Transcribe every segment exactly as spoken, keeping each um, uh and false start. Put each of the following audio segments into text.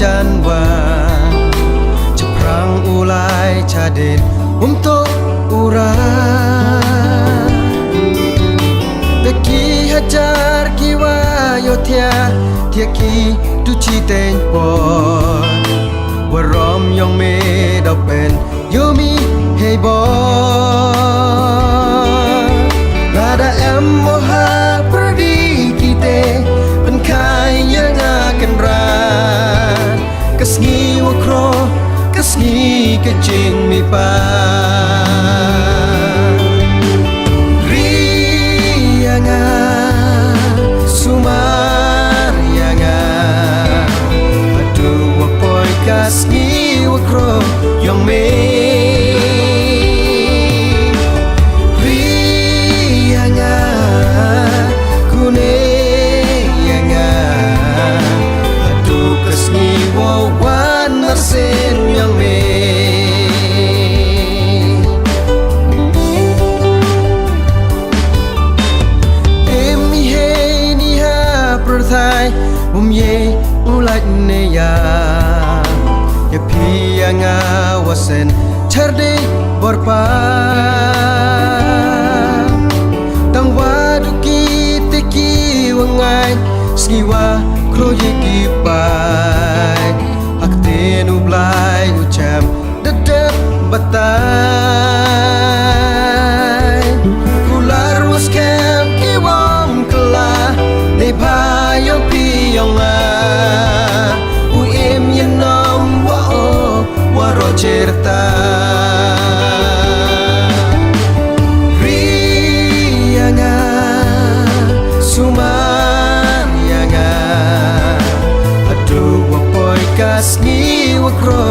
Janwa chaphrang u lai chadit um tok u ra. Te ki hajar ki wa yo thia thia ki tu chi teng por. Wa rom yong me dau pen yo mi hei bor. Lada em mo ha pradi kite pen kai yang akan ran. Ka sngi wa khro, ka sngi ka jingmihpat. Ri ïa nga, sumar ïa nga. Haduh wa poi ka sngi wa khro yong me. Ri ïa nga, kune ïa nga. Haduh ka sngi wow wan arsien yong me. Em i hei ni ha pyrthai, um ye u lait ne ya. Ya phi ya nga wa sen char de bor pa. Tang wa du ki te ki wa ngai, sngi wa khro ye ki pai. Hak te nu blai u chem da dep batai. Kular wa skhem ki wam kla, ne pha yong phi yong nga. U im yen nom wa o, wa ro cherta. Ri ïa nga, sumar ïa nga. Haduh wa poi ka sngi wa khro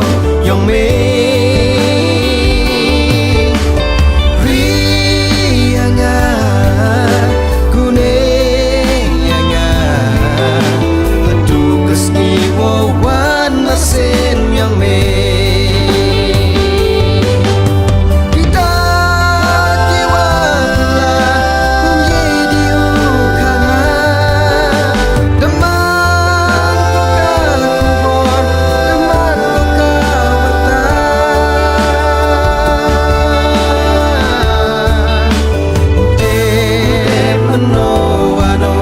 yong me. Ri ïa nga, kune ïa nga. Haduh ka sngi wow wan arsien yong me. Kita ki wa la kum ye di u khana. Daman ko ka khubor, daman ko ka wata. Te mano wano,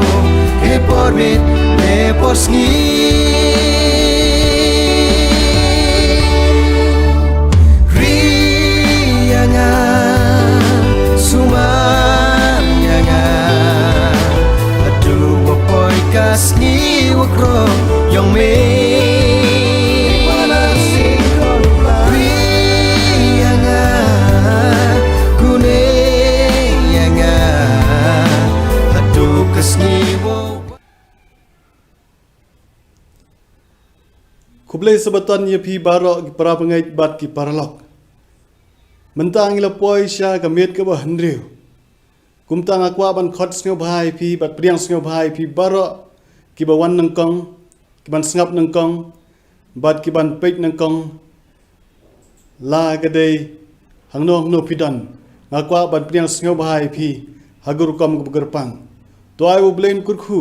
e por mit, e por sngi. Ri ïa nga, sumar ïa nga. Haduh wa poi ka sngi wa khro yong me. Ri ïa nga, kune ïa nga. Haduh ka sngi wa Khublei Sabaton ïa phi baroh ki para bangeit bad ki paralok. Mynta ngi la poi sha ka miet kaba hynriew. Kumta nga kwah ban khot sngewbha ïa phi bad pdiang sngewbha ïa phi baroh kiba wan nyngkong, kiban sngap nyngkong, bad kiban peit nyngkong. La ka dei hangno hangno phi don, nga kwah ban pdiang sngewbha ïa phi ha ka rukom kaba kyrpang. To ai U Blei un kyrkhu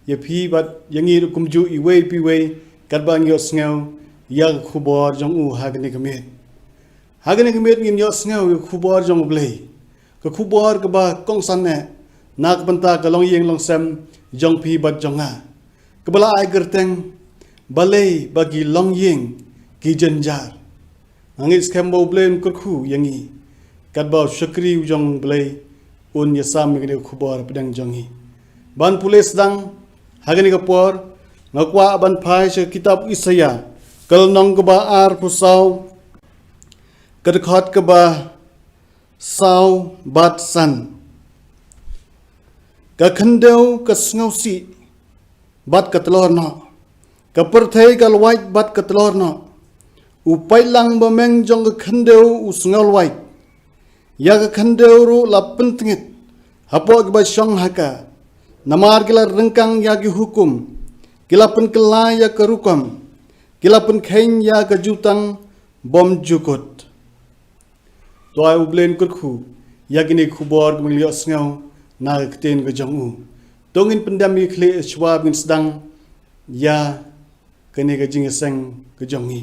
ïa phi bad ïa ngi ruh kumjuh iwei pa iwei katba ngi ïohsngew ïa ka khubor jong u ha kane ka miet. Ha kane ka miet ngin ïohsngew ïa ka khubor jong U Blei. Ka khubor kaba kongsan eh na ka bynta ka longïing longsem jong phi bad jong nga. Kaba la ai kyrteng Balei ba ki longïing ki jynjar. Nga ngeit skhem ba U Blei un kyrkhu ïa ngi katba u shakri u jong U Blei un ïasam ïa kane ka khubor pdeng jong ngi. Ban pule sdang ha kane ka por, nga kwah ban phai sha kitab Isaïah, ka lynnong kaba arphew saw, ka dkhot kaba saw bad san. Ka khyndew ka sngewsih bad ka tlor noh. Ka pyrthei ka lwait bad ka tlor noh. U paitlang bymeng jong ka khyndew u sngewlwait. Ïa ka khyndew ruh la pyntngit hapoh kiba shong ha ka. Namar ki la ryngkang ïa ki hukum, ki la pynkylla ïa ka rukom, ki la pynkheiñ ïa ka jutang bymjukut. To ai U Blei un kyrkhu ïa kine ki khubor kiba ngi la ïohsngew na ka ktien ka jong u. To ngin pyndem ïa ki khlieh shuwa ba ngin sdang ïa kane ka jingïaseng ka jong ngi.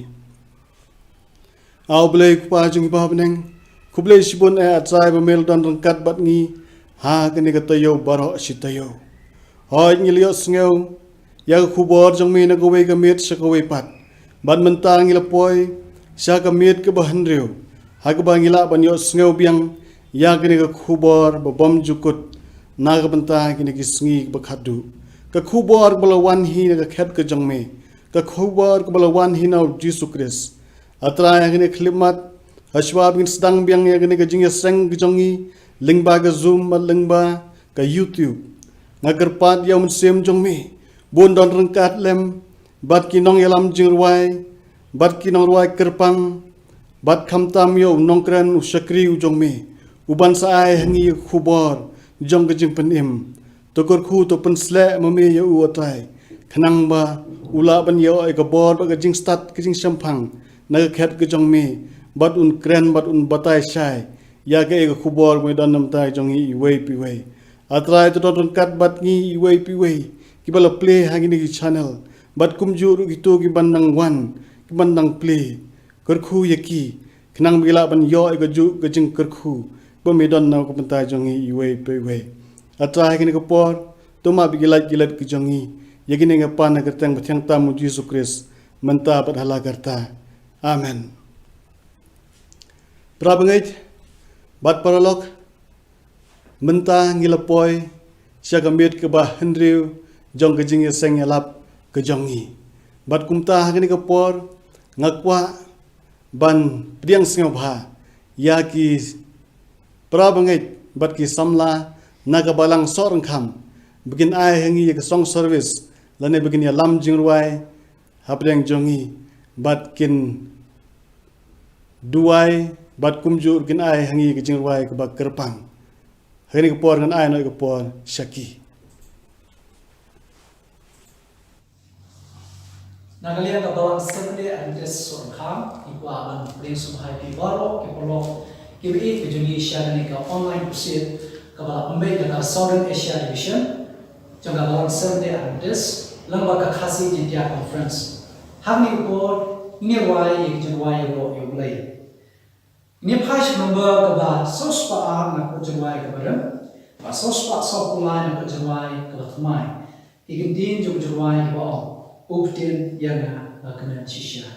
A U Blei Kpa jong ngi ba ha bneng, khublei shibun eh A Trai ba me la don ryngkat bad ngi ha kane ka taïew baroh shi taïew. Hooid, ngi la ïohsngew ïa ka khubor jong me na kawei ka miet sha kawei pat. Bad mynta ngi la poi sha ka miet kaba hynriew, ha kaba ngi lah ban ïohsngew biang ïa kane ka khubor ba bymjukut na ka bynta kine ki sngi ba khatduh. Ka khubor kaba la wan hi na ka khet ka jong me, ka khubor kaba la wan hi na U Jisu Khrist. A Trai, ha kane ka khyllipmat, ha shuwa ba ngin sdang biang ïa kane ka jingïaseng ka jong ngi lyngba ka Zoom bad lyngba ka YouTube, nga kyrpad ïa U Mynsiem jong me ba un don ryngkat lem bad ki nongïalam jingrwai, bad ki nongrwai kyrpang, bad khamtam ïa u nongkren, u shakri u jong me, uban sa ai ha ngi ïa ka khubor jong ka jingpynim. To kyrkhu, to pynsleh ma me ïa u, A Trai, khnang ba u lah ban ïoh ïa ka bor bad ka jingstad ka jingshemphang na ka khet ka jong me, bad un kren bad un batai shai ïa kaei ka khubor ba me don na ka bynta jong ngi iwei pa iwei. A Trai, to don ryngkat bad ngi iwei pa iwei kiba la plie ha kine ki channel, bad kumjuh ruh kito kiban nang wan, kiban nang plie. Kyrkhu ïa ki, khnang ba ki lah ban ïoh ïa kajuh ka jingkyrkhu ba me don na ka bynta jong ngi iwei pa iwei. A Trai, ha kane ka por, to map ïa ki lait ki lait ki jong ngi. Ïa kine nga pan ha ka kyrteng bathiang tam U Jisu Khrist, mynta bad hala karta. Amen. Para bangeit bad paralok, mynta ngi la poi sha ka miet kaba hynriew jong ka jingïaseng ïalap ka jong ngi. Bad kumta ha kane ka por, nga kwah ban pdiang sngewbha ïa ki para bangeit bad ki samla na ka balang Sohryngkham ba kin ai ha ngi ïa ka song service lane ba kin ïalam jingrwai hapdeng jong ngi, bad kin duwai, bad kumjuh kin ai ha ngi ka jingrwai kaba kyrpang. Ha kane ka por ngan ai noh ïa ka por sha ki. Na ka liang ka Balang Seventh Day Adventist Sohryngkham, ngi kwah ban pdiang sngewbha ïa phi baroh ki paralok kiba ïeit ka jong ngi sha kane ka online crusade kaba la pynbeit da ka Southern Asia Division jong ka Balang Seventh Day Adventist lyngba ka Khasi Jaintia Conference. Hangne ha ka por ngin ïa rwai ïa ka jingrwai ïaroh ïa U Blei. Ngin ïa phai sha ka number kaba saw spah ar na ka jingrwai kaba rim, ba saw spah sawphew lai na ka jingrwai kaba thymmai. Ki kyntien jong ka jingrwai kiba ong, U Ktien ïa nga ba kmen shisha.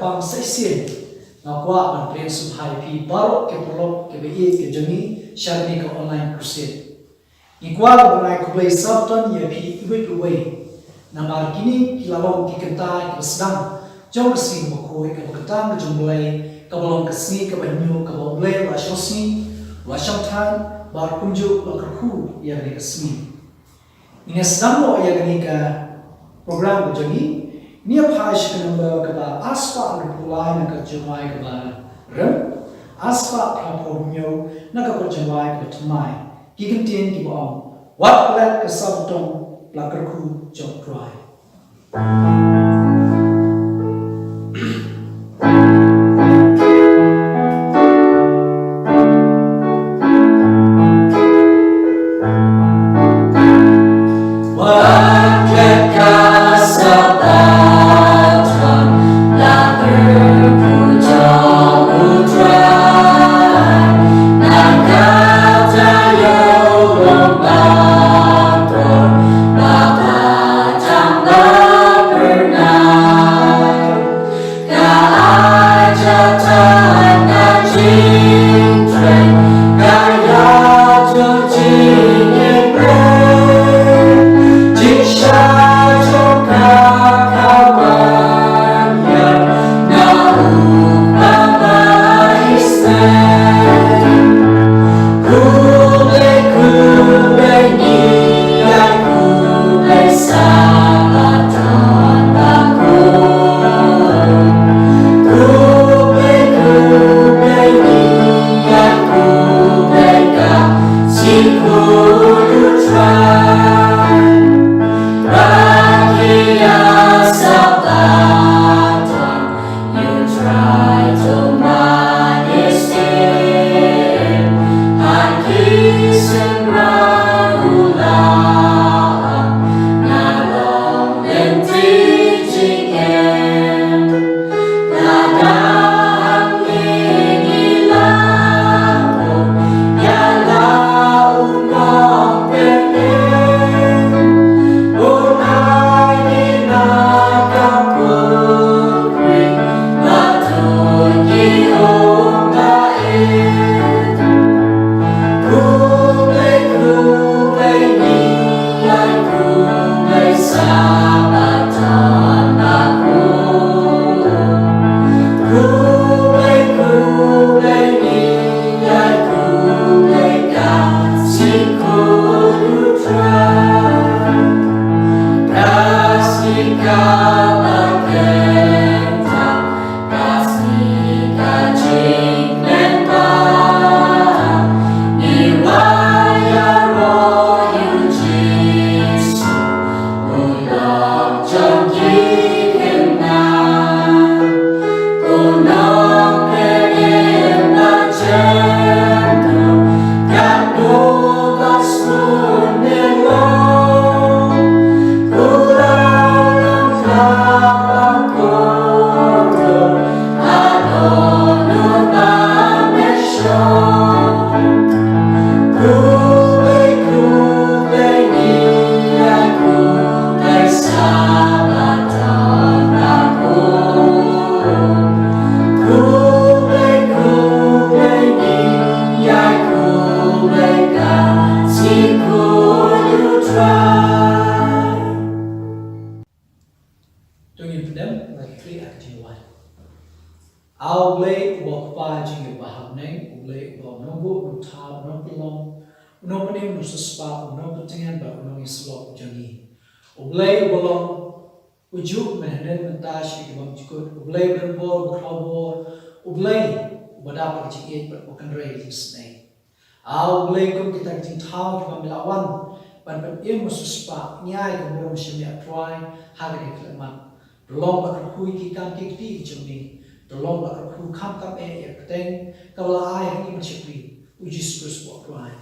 Bang sa shisien nga kwah ban pdiang sngewbha ïa phi baroh ki paralok kiba ïeit ki jong ngi sha kane ka online crusade. Ngi kwah ban ai khublei sabton ïa phi iwei pa iwei. Namar kine ki la long ki kynta kiba sdang jong ka sngi bakhuid kaba kynta ka jong U Blei, kaba long ka sngi kaba hynñiew kaba U Blei u la shong sngi, u la shong thaiñ bad kumjuh u la kyrkhu ïa kane ka sngi. Ngin ïa sdang noh ïa kane ka program ka jong ngi. Ngin ïa phai sha ka number kaba arspah hynriewphew lai na ka jingïaid kaba rim, arspah phra phew hynñiew na ka jingïaid kaba thymmai. Ki kyntien kiba ong, wat klet ka sabton, la kyrkhu jong U Trai. To ngin pdiang, ngin ïa kynduh ha ka jingduwai. A U Blei uba U Kpa jong ngi uba ha bneng, U Blei uba u Nongbuh, U Nongthaw, U Nongpynlong, U Nongpynim, U Nongsiewspah, U Nongpyntngen bad U Nongïasyllok jong ngi. U Blei uba long ujuh mynhynnin mynta sha ki bymjukut, U Blei uba don bor, uba khraw bor, U Blei uba dap ha ka jingïeit bad uba kynrei ha ka jingisynei. A U Blei, kum kita ki jingthaw kiba me la wan ban pynim, U Nongsiewspah, ngi ai ka burom sha me A Trai ha kane ka khyllipmat. To long ba kyrkhu ïa ki kam ki kti ki jong me. To long ba kyrkhu kham kham eh ïa ka kyrteng kaba la ai ha ngi ban shakri, U Jisu Khrist U Trai.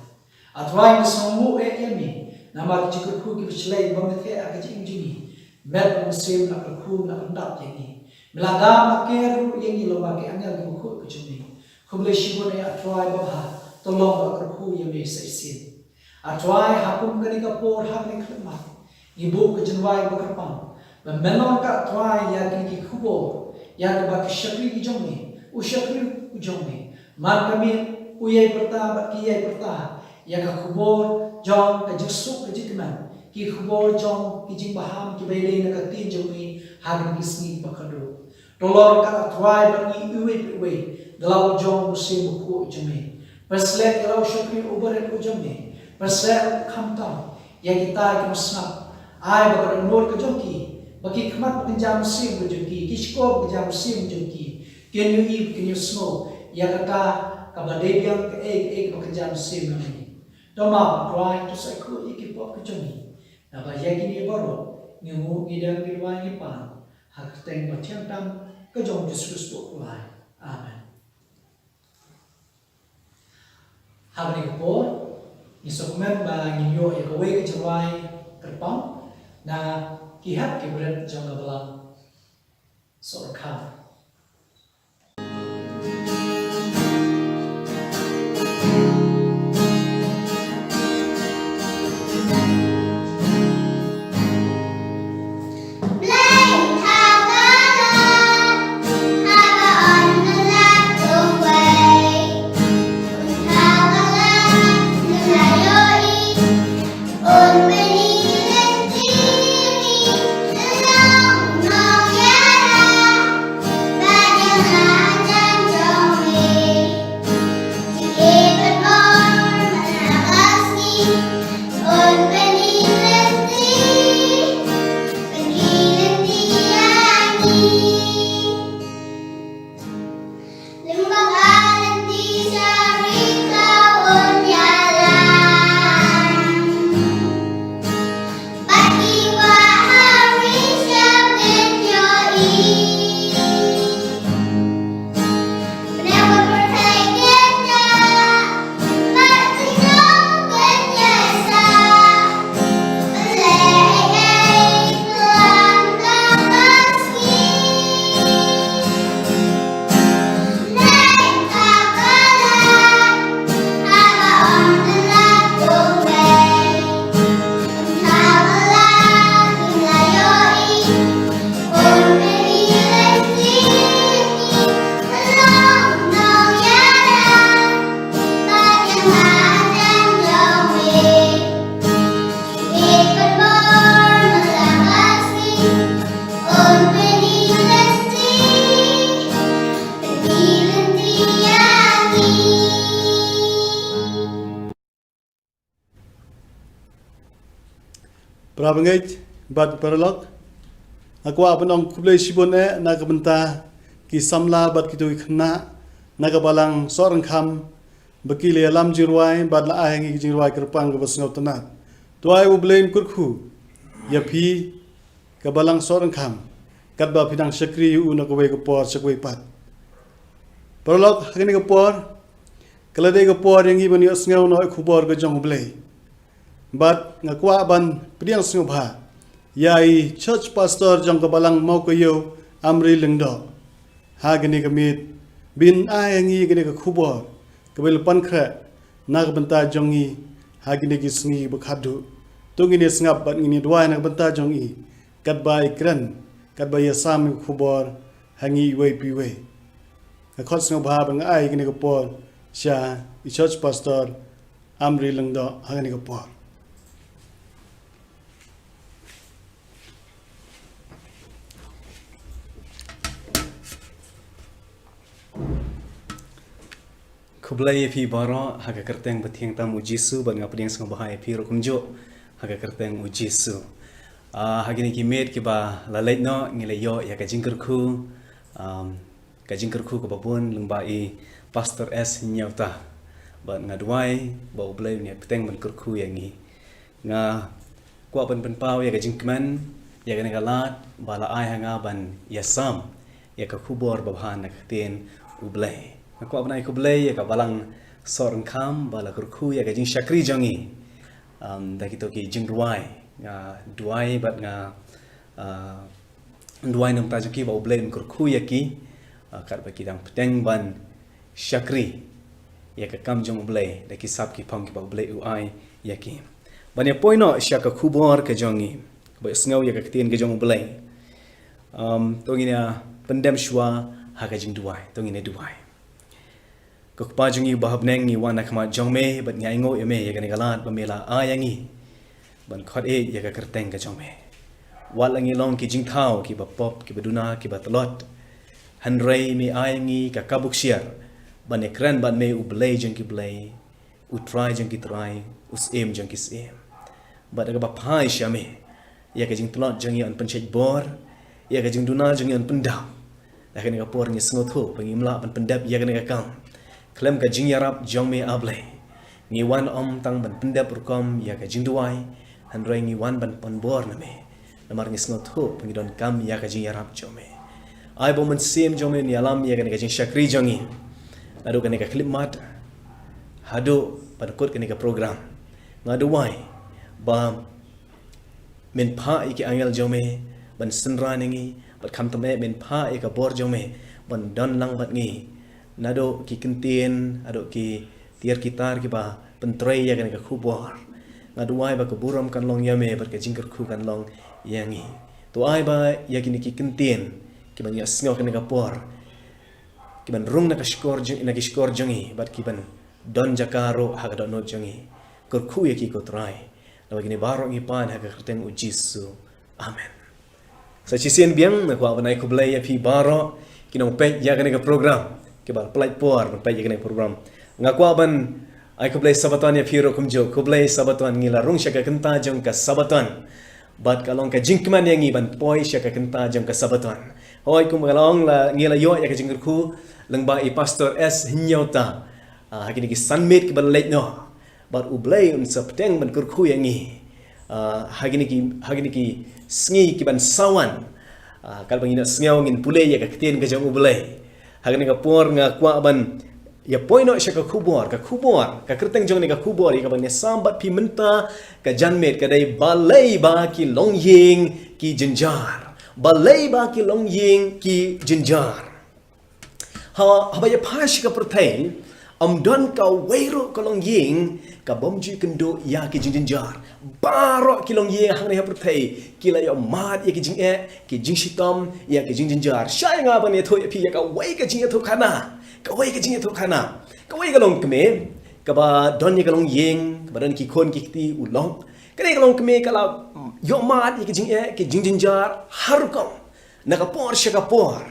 A Trai, ngi sngewnguh eh ïa me namar ki jingkyrkhu kiba shlei ba me theh ha ka jingim jong ngi. Met bad mynsiem me la kyrkhu, me la pyndap ïa ngi. Me la dam, me la ker ruh ïa ngi lyngba ki angel kiba khuid ki jong me. Khublei shibun eh A Trai babha, to long ba kyrkhu ïa me sa shisien. A Trai, ha kum kane ka por, ha kane ka khyllipmat, ngi buh ka jingrwai ba kyrpang ba men long ka A Trai ïa kine ki khubor, ïa kaba ki shakri ki jong me, u shakri u jong me, mar ka miet u ïai pyrta bad ki ïai pyrta ïa ka khubor jong ka jingsuk ka jingkmen, ki khubor jong ki jingbaham kiba ïadei na ka ktien jong me ha kine ki sngi ba khatduh. To long ïa ka, A Trai, bad ngi iwei pa iwei da la u jong u Mynsiem Bakhuid jong me. Pynsleh ïa la u shakri u barit u jong me. Pynsleh khamtam ïa kita kiba sngap. Ai ba ka dohnud ka jong ki, ba ki khmat ba kynja mynsiem ka jong ki, ki shkor ba kynja mynsiem ka jong ki, kin ïohi, kin ïohsngew ïa kata kaba dei biang, kaei kaei kaba kynja mynsiem na me. To map, A Trai, to sa khuid ïa ki pop ka jong ngi. Naba ïa kine baroh ngi nguh, ngi dang, ngi duwai, ngi pan ha ka kyrteng ba thiang tam ka jong U Jisu Khrist U Trai. Amen. Ha kane ka por ngi sngewkmen ba ngin ïoh ïa kawei ka jingrwai kyrpang na ki hep ki barit jong ka Balang Sohryngkham. Para bangeit bad paralok, nga kwah ban ong khublei shibun eh na ka bynta ki samla bad kito ki khynnah na ka Balang Sohryngkham ba ki la ïalam jingrwai bad la ai ha ngi ki jingrwai kyrpang kaba sngewtynnat. To ai U Blei un kyrkhu ïa phi ka Balang Sohryngkham katba phi dang shakri ïa u na kawei ka por sha kawei pat. Paralok, ha kane ka por ka la dei ka por ïa ngi ban ïohsngew noh ïa ka khubor ka jong U Blei. Bad nga kwah ban pdiang sngewbha ïa i Church Pastor jong ka Balang Mawkaïew, Amri Lyngdoh, ha kane ka miet ban ai ha ngi kane ka khubor kaba la pynkhreh na ka bynta jong ngi ha kine ki sngi ba khatduh. To ngin ïa sngap bad ngin ïa duwai na ka bynta jong i katba i kren, katba i ïasam ïa ka khubor ha ngi iwei pa iwei. Nga khot sngewbha ba nga ai kane ka por sha i Church Pastor Amri Lyngdoh ha kane ka por. Khublei ïa phi baroh ha ka kyrteng ba thiang tam U Jisu, bad nga pdiang sngewbha ïa phi ruh kumjuh ha ka kyrteng U Jisu. Ah, ha kine ki miet kiba la leit noh ngi la ïoh ïa ka jingkyrkhu, um, ka jingkyrkhu kaba bun lyngba i Pastor S Hynñiewta. Bad nga duwai ba U Blei un ïa bteng ban kyrkhu ïa ngi. Nga kwah ban pynpaw ïa ka jingkmen ïa kane ka lad ba la ai ha nga ban ïasam ïa ka khubor babha na ka ktien U Blei. Nga kwah ban ai khublei ïa ka Balang Sohryngkham ba la kyrkhu ïa ka jingshakri jong ngi, um, da kito ki jingrwai. Nga duwai bad nga, uh, duwai na ka bynta jong ki ba U Blei un kyrkhu ïa ki, uh, katba ki dang bteng ban shakri ïa ka kam jong U Blei da ki sap ki phong kiba U Blei u ai ïa ki. Ban ïa poi noh sha ka khubor ka jong ngi, ba ïohsngew ïa ka ktien ka jong U Blei. Um, to ngin ïa pyndem shuwa ha ka jingduwai. To ngin ïa duwai. Ko Kpa jong ngi ba ha bneng, ngi wan ha khmat jong me bad ngi ainguh ïa me ïa kane ka lad ba me la ai ïa ngi ban khot ïa ka kyrteng ka jong me. Wat la ngi long ki jingthaw kiba pop, kiba duna, kiba tlot, hynrei me ai ïa ngi ka kabu ksiar ban ïakren bad me, U Blei jong ki blei, U Trai jong ki trai, U Syiem jong ki syiem. Bad da kaba phai sha me, ïa ka jingtlot jong ngi yn pynshait bor, ïa ka jingduna jong ngi yn pyndap. Ha kane ka por ngi sngewthuh ba ngim lah ban pyndep ïa kane ka kam khlem ka jingïarap jong me, A Blei. Ngi wan ym tang ban pyndep rukom ïa ka jingduwai, hynrei ngi wan ban pan bor na me. Namar ngi sngewthuh ba ngi donkam ïa ka jingïarap jong me. Ai ba U Mynsiem jong me un ïalam ïa kane ka jingshakri jong ngi, naduh kane ka khyllipmat haduh ban kut kane ka program. Nga duwai ba men phah ïa ki angel jong me ban synran ïa ngi, bad khamtam eh men phah ïa ka bor jong me ban don lang bad ngi, naduh ki ktien haduh ki tiar ki tar kiba pyntrei ïa kane ka khubor. Nga duwai ba ka burom kan long ïa me bad ka jingkyrkhu kan long ïa ngi. To ai ba ïa kine ki ktien kiban ïa sngew kane ka por, kiban rung na ka shkor jong, na ki shkor jong ngi, bad kiban don jaka ruh ha ka dohnud jong ngi. Kyrkhu ïa ki, ko Trai. Namar kine baroh ngi pan ha ka kyrteng U Jisu. Amen. Sa shisien biang nga kwah ban ai khublei ïa phi baroh ki nongpeit ïa kane ka program, kiba la pynlait por ban peit ïa kane ka program. Nga kwah ban ai khublei Sabaton ïa phi ruh kumjuh. Khublei Sabaton, ngi la rung sha ka kynta jong ka Sabaton. Bad ka long ka jingkmen ïa ngi ban poi sha ka kynta jong ka Sabaton. Hooid, kumba ka long la, ngi la ïoh ïa ka jingkyrkhu lyngba i Pastor S Hynñiewta. Ah, ha kine ki san miet kiba la leit noh. Bad U Blei un sa bteng ban kyrkhu ïa ngi. Ah, ha kine ki, ha kine ki sngi kiban sa wan. Ah, katba ngin ïa sngew ngin pule ïa ka ktien ka jong U Blei. Ha kane ka por nga kwah ban ïa poi noh sha ka khubor, ka khubor, ka kyrteng jong kane ka khubor ïa kaban ïa sam bad phi mynta ka janmiet ka dei balei ba ki longïing ki jynjar. Balei ba ki longïing ki jynjar. Ha, haba ïa phai sha ka pyrthei, ym don kawei ruh ka longïing kabym ju ïakynduh ïa ki jingjynjar. Baroh ki longïing hangne ha pyrthei ki la ïohmad ïa ki jingeh, ki jingshitom, ïa ki jingjynjar. Shah ïa nga ban ïathuh ïa phi ïa kawei ka jingïathuhkhana. Kawei ka jingïathuhkhana. Kawei ka longkmie kaba don ïa ka longïing, kaba don ki khun ki kti u lok. Kane ka longkmie ka la ïohmad ïa ki jingeh, ki jingjynjar ha rukom, na ka por sha ka por.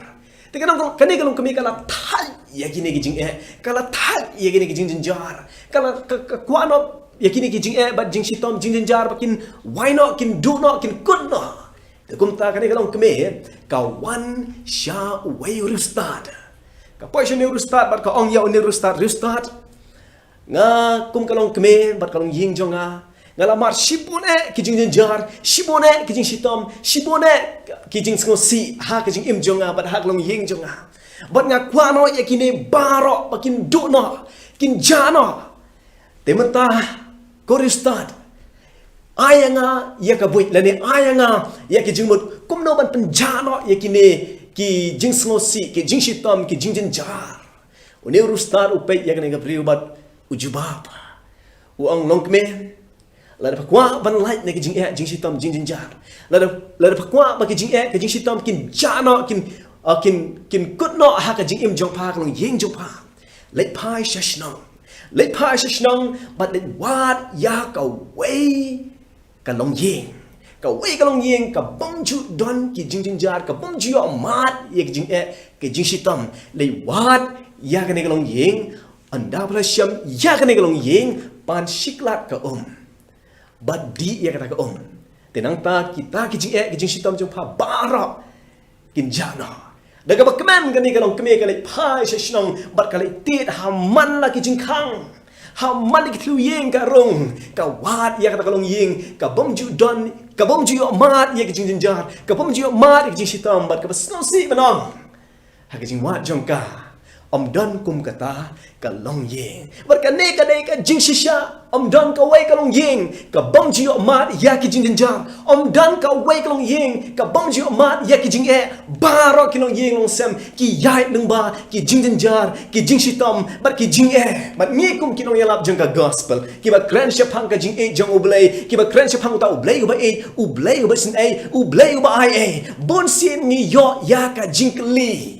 Te ka long, kane ka longkmie ka la thait ïa kine ki jingeh, ka la thait ïa kine ki jingjynjar, ka la, ka, ka kwah noh ïa kine ki jingeh bad jingshitom, jingjynjar ba kin wai noh, kin duh noh, kin kut noh. Te kumta kane ka longkmie ka wan sha uwei u riewstad. Ka poi sha une u riewstad bad ka ong ïa une u riewstad, riewstad, nga kum ka longkmie bad ka longïing jong nga, nga la mad shibun eh ki jingjynjar, shibun eh ki jingshitom, shibun eh ki jingsngewsih ha ka jingim jong nga bad ha ka longïing jong nga. Bad nga kwah noh ïa kine baroh ba kin duh noh, kin jah noh. Te mynta ko riewstad, ai ïa nga ïa ka buit lane ai ïa nga ïa ka jingmut kumno ban pynjah noh ïa kine ki jingsngewsih, ki jingshitom, ki jingjynjar. Une u riewstad u peit ïa kane ka briew bad u jubab. U ong, longkmie, lada pha kwah ban lait na ki jingeh, jingshitom, jingjynjar, lada, lada pha kwah ba ki jingeh, ki jingshitom kin jah noh, kin, ah, kin, kin kut noh ha ka jingim jong pha, ka longïing jong pha, leit phai sha shnong. Leit phai sha shnong bad leit wad ïa kawei ka longïing. Kawei ka longïing kabym ju don ki jingjynjar, kabym ju ïohmad ïa ki jingeh, ki jingshitom. Leit wad ïa kane ka longïing, ynda pha la shem ïa kane ka longïing, pan shi klat ka um bad dih ïa kata ka um. Te nangta kita ki jingeh, ki jingshitom jong pha baroh kin jah noh. Da kaba kmen kane ka longkmie ka leit phai sha shnong bad ka leit tied ha man la ki jingkhang, ha man la ki thliew ïing ka rung, ka wad ïa kata ka longïing kabym ju don, kabym ju ïohmad ïa ki jingjynjar, kabym ju ïohmad ïa ki jingshitom bad kaba sngewsih ban ong, ha ka jingwad jong ka, Ym don kum kata ka longïing. Bad kane ka dei ka jingshisha. Ym don kawei ka longïing ka bym ju ïoh mad ïa ki jingjynjar. Ym don kawei ka longïing ka bym ju ïoh mad ïa ki jingeh. Baroh ki longïing longsem ki ïaid lyngba ki jingjynjar, ki jingshitom bad ki jingeh. Bad ngi kum ki nongïalap jong ka gospel, kiba kren shaphang ka jingïeit jong U Blei, kiba kren shaphang uta U Blei uba ïeit, U Blei uba isynei, U Blei uba aiei, bunsien ngi ïoh ïa ka jingkylli.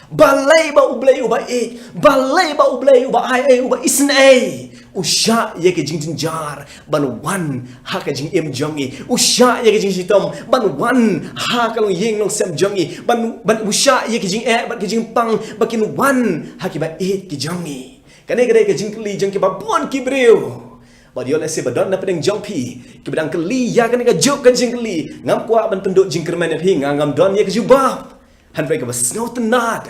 Balei ba U Blei uba ïeit, balei ba U Blei uba aiei, uba isynei u shah ïa ka jingjynjar ban wan ha ka jingim jong ngi, u shah ïa ka jingshitom ban wan ha ka longïing longsem jong ngi, ban, ban u shah ïa ka jingeh bad ka jingpang ba kin wan ha kiba ïeit ki jong ngi. Kane ka dei ka jingkylli jong kiba bun ki briew. Bad ïoh lehse ba don na pdeng jong phi kiba dang kylli ïa kane kajuh ka jingkylli. Ngam kwah ban pynduh jingkyrmen ïa phi, nga ngam don ïa ka jubab. Hynrei kaba sngewtynnad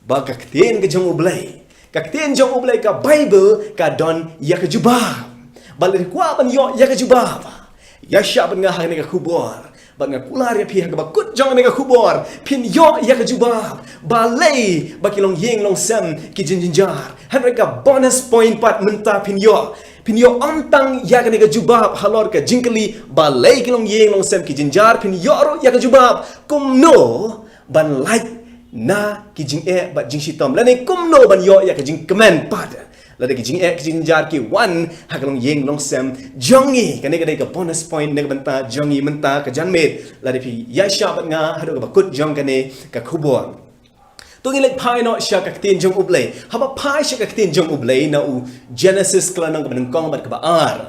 ba ka ktien ka jong U Blei, ka ktien jong U Blei ka Baibl ka don ïa ka jubab. Bad lada kwah ban ïoh ïa ka jubab, ïaishah bad nga ha kane ka khubor. Bad nga kular ïa phi ha kaba kut jong kane ka khubor phin ïoh ïa ka jubab balei ba ki longïing longsem ki jingjynjar. Hynrei ka bonus point pat mynta phin ïoh, phin ïoh ym tang ïa kane ka jubab halor ka jingkylli balei ki longïing longsem ki jynjar, phin ïoh ruh ïa ka jubab kumno ban lait na ki jingeh bad jingshitom, lane kumno ban ïoh ïa ka jingkmen pat lada ki jingeh ki jingjynjar ki wan ha ka longïing longsem jong ngi. Kane ka dei ka bonus point na ka bynta jong ngi mynta ka janmiet. Lada phi ïaishah bad nga haduh kaba kut jong kane ka khubor. To ngin leit phai noh sha ka ktien jong U Blei. Haba phai sha ka ktien jong U Blei na u Genesis ka lynnong kaba nyngkong bad kaba ar,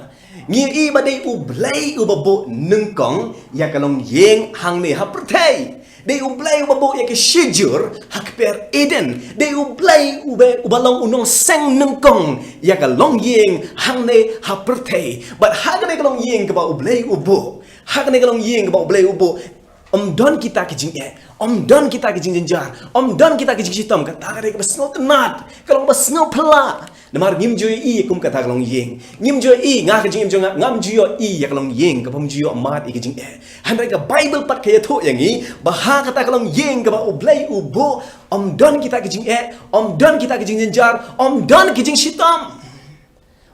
ngi ïohi ba dei U Blei uba buh nyngkong ïa ka longïing hangne ha pyrthei. Dei U Blei uba buh ïa ka shijur ha kper Eden. Dei U Blei uba, uba long u nongseng nyngkong ïa ka longïing hangne ha pyrthei. Bad ha kane ka longïing kaba U Blei u buh, ha kane ka longïing kaba U Blei u buh, ym don kita ki jingeh, ym don kita ki jingjynjar, ym don kita ki jingshitom. Kata ka dei kaba sngewtynnad, ka long ba sngewphylla. Namar ngim ju ïohi kum kata ka longïing. Ngim ju ïohi, nga ka jingim jong nga, ngam ju ïohi ïa ka longïing kaba ym ju ïoh mad ïa ka jingeh. Hynrei ka Baibl pat ka ïathuh ïa ngi ba ha kata ka longïing kaba U Blei u buh, ym don kita ki jingeh, ym don kita ki jingjynjar, ym don ki jingshitom.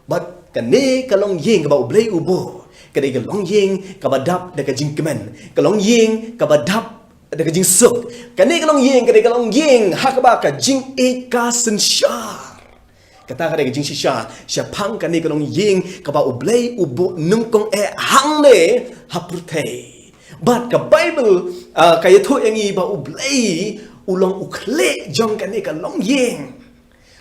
Bad kane ka longïing kaba U Blei u buh, ka dei ka longïing kaba dap da ka jingkmen, ka longïing kaba dap da ka jingsuk. Kane ka longïing ka dei ka longïing ha kaba ka jingïeit ka synshar. Kata ka dei ka jingshisha shaphang kane ka longïing kaba U Blei u buh nyngkong eh hangne ha pyrthei. Bad ka Baibl, ah, ka ïathuh ïa ngi ba U Blei u long u khlieh jong kane ka longïing.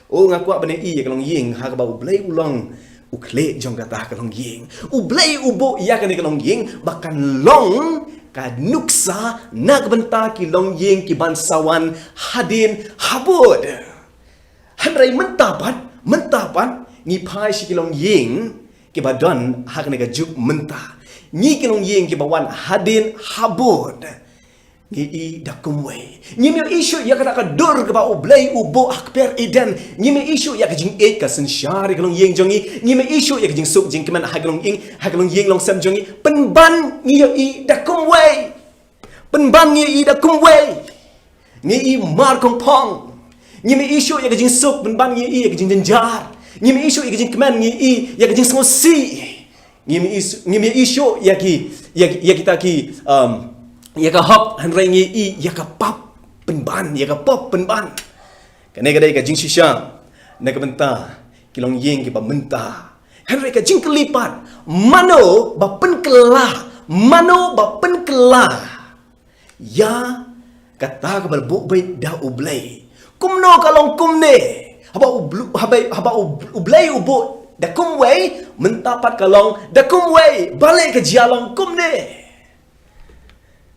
O, nga kwah ban ïohi ïa ka longïing ha kaba U Blei u long u khlieh jong kata ka longïing. U Blei u buh ïa kane ka longïing ba kan long ka nuksa na ka bynta ki longïing ki ban sa wan hadien habud. Hynrei mynta pat, mynta pat ngi phai sha ki longïing kiba don ha kane ka juk mynta. Ngi ki longïing kiba wan hadien habud, ngi ïohi da kumwei. Ngim ïohi shuh ïa kata ka dur kaba U Blei u buh ha kper Eden. Ngim ïohi shuh ïa ka jingïeit ka synshar ïa ka longïing jong ngi. Ngim ïohi shuh ïa ka jingsuk jingkmen ha ka longïing, ha ka longïing longsem jong ngi. Pynban ngi ïohi da kumwei. Pynban ngi ïohi da kumwei. Ngi ïohi mar kongpong. Ngim ïohi shuh ïa ka jingsuk, pynban ngi ïohi ïa ka jingjynjar. Ngim ïohi shuh ïa ka jingkmen, ngi ïohi ïa ka jingsngewsih. Ngim ïohi shuh, ngim ïohi shuh ïa ki, ïa, ïa kita ki, um, ïa ka hok, hynrei ngi ïohi ïa ka pap pynban, ïa ka pap pynban. Kane ka dei ka jingshisha na ka bynta ki longïing kiba mynta. Hynrei ka jingkylli pat, mano ba pynkylla, mano ba pynkylla ïa kata kaba la buh beit da U Blei? Kumno ka long kumne? Haba U Bl-, haba, haba U, U Blei u buh da kumwei, mynta pat ka long da kumwei. Balei ka jia long kumne?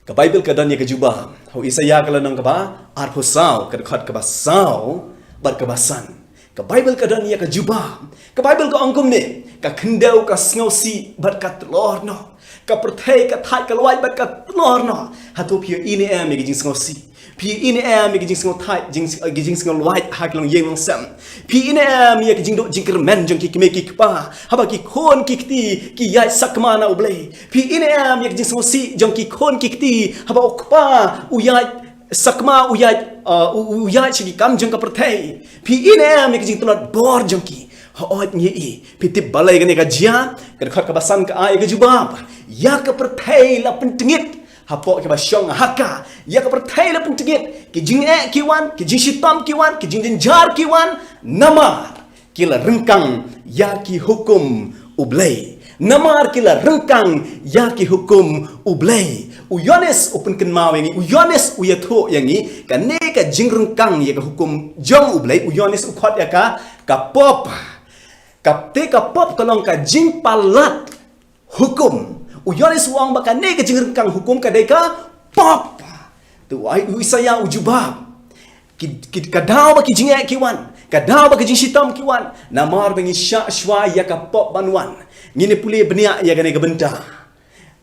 Ka Baibl ka don ïa ka jubab. Ha u Isaïah ka lynnong kaba arphew saw, ka dkhot kaba saw bad kaba san. Ka Baibl ka don ïa ka jubab. Ka Baibl ka ong kumne: Ka khyndew ka sngewsih bad ka tlor noh. Ka pyrthei ka thait ka lwait bad ka tlor noh. Hato phi ïohi ne em ïa ki jingsngewsih? Phi ïohi ne em ïa ki jingsngewthait, jing, ki jingsngew lwait ha ki longïing longsem? Phi ïohi ne em ïa ki jingduh jingkyrmen jong ki kmie ki kpa haba ki khun ki kti ki ïaid sakma na U Blei? Phi ïohi ne em ïa ki jingsngewsih jong ki khun ki kti haba u kpa u ïaid sakma u ïaid, uh, u, u ïaid sha ki kam jong ka pyrthei. Phi i ne em ïa ka jingtlot bor jong ki? Hooid ngi i. Phi tip balei kane ka jia? Ka dkhot kaba san ka ai ïa ka jubab. Ïa ka pyrthei la pyntngit hapoh kiba shong ha ka. Ïa ka pyrthei la pyntngit. Ki jingeh ki wan, ki jingshitom ki wan, ki jingjynjar ki wan. Namar ki la ryngkang ïa ki hukum U Blei. Namar ki la ryngkang ïa ki hukum U Blei. U Ïoannis u pynkynmaw ïa ngi, u Ïoannis u ïathuh ïa ngi, kane ka jingryngkang ïa ka hukum jong U Blei, u Ïoannis u khot ïa ka, ka pop. Ka te ka pop ka long ka jingpalat hukum. U Ïoannis u ong ba kane ka jingryngkang hukum ka dei ka pop. Te u ai u Isaïah u jubab. Ki, ki, ka daw ba ki jingeh ki wan, ka daw ba ki jingshitom ki wan, namar ba ngi shah shuwa ïa ka pop ban wan. Ngin ïa pule bniah ïa kane ka bynta.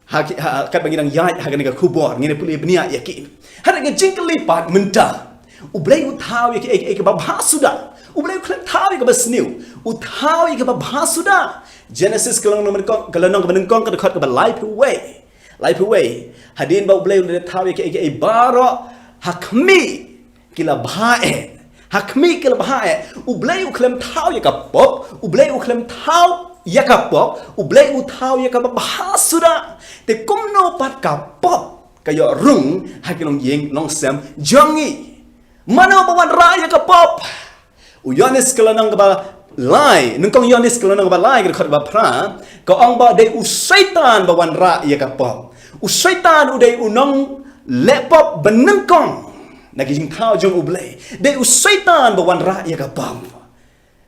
Ha ki, ha, katba ngi dang ïaid ha kane ka khubor, ngin ïa pule bniah ïa ki. Hynrei ka jingkylli pat mynta. U Blei u thaw ïa kiei kiei kaba bha suda. U Blei u khlem thaw ïa kaba sniew. U thaw ïa kaba bha suda. Genesis ka lynnong kaba nyngkong, ka lynnong kaba nyngkong, ka dkhot kaba laiphew wei. Laiphew wei. Hadien ba U Blei u la thaw ïa kiei kiei baroh, ha khmih ki la bha eh. Ha khmih ki la bha eh. U Blei u khlem thaw ïa ka pop, U Blei u khlem thaw ïa ka pop, U Blei u thaw ïa kaba bha suda. Te kumno pat ka pop ka ïoh rung ha ki longïing longsem jong ngi? Mano ba wanrah ïa ka pop? U Ïoannis ka lynnong kaba lai, nyngkong Ïoannis ka lynnong kaba lai, ka dkhot kaba phra, ka ong ba dei u Soitan ba wanrah ïa ka pop. U Soitan u dei u nongleh pop banyngkong na ki jingthaw jong U Blei. Dei u Soitan ba wanrah ïa ka pop.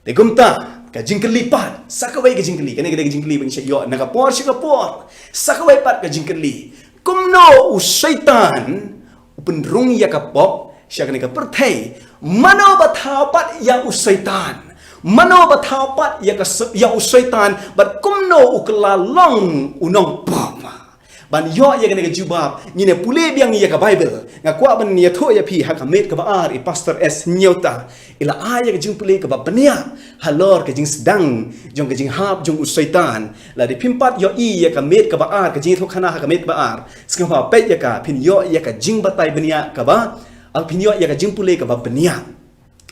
Te kumta, ka jingkylli pat, sa kawei ka jingkylli, kane ka dei ka jingkylli ba ngi shah ïoh na ka por sha ka por. Sa kawei pat ka jingkylli. Kumno u Soitan u pynrung ïa ka pop sha kane ka pyrthei? Mano ba thaw pat ïa u Soitan? Mano ba thaw pat ïa ka s-, ïa u Soitan? Bad kumno u kylla long u nongpop? Ban ïoh ïa kane ka jubab, ngin ïa pule biang ïa ka Baibl. Nga kwah ban ïathuh ïa phi ha ka miet kaba ar, i Pastor S Hynñiewta i la ai ïa ka jingpule kaba bniah halor ka jingsdang jong ka jinghap jong u Soitan. Lada phim pat ïohi ïa ka miet kaba ar, ka jingïathuhkhana ha ka miet kaba ar, sngewbha peit ïa ka, phin ïoh ïa ka jingbatai bniah kaba, ah, phin ïoh ïa ka jingpule kaba bniah.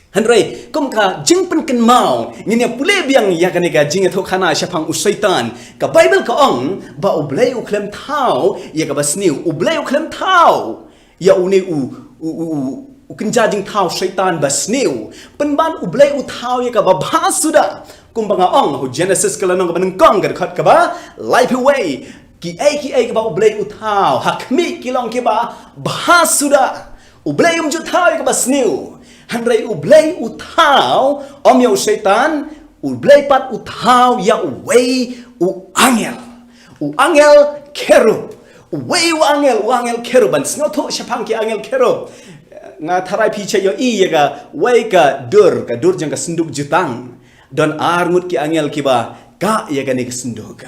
Hynrei kum ka jingpynkynmaw, ngin ïa pule biang ïa kane ka jingïathuhkhana shaphang u Soitan. Ka Baibl ka ong ba U Blei u khlem thaw ïa kaba sniew, U Blei u khlem thaw ïa une u, u, u, u, u kynja jingthaw Soitan ba sniew. Pynban U Blei u thaw ïa kaba bha suda. Kumba nga ong ha u Genesis ka lynnong kaba nyngkong, ka dkhot kaba laiphew wei. Kiei kiei kaba U Blei u thaw ha khmih ki long kiba bha suda. U Blei um ju thaw ïa kaba sniew. Hynrei U Blei u thaw, ym ïa u Soitan, U Blei pat u thaw ïa uwei u angel. U angel kherub. Uwei u angel, u angel kherub. Ban sngewthuh shaphang ki angel kherub, nga tharai phi shah ïohi ïa kawei ka dur, ka dur jong ka synduk jutang. Don ar ngut ki angel kiba kah ïa kane ka synduk.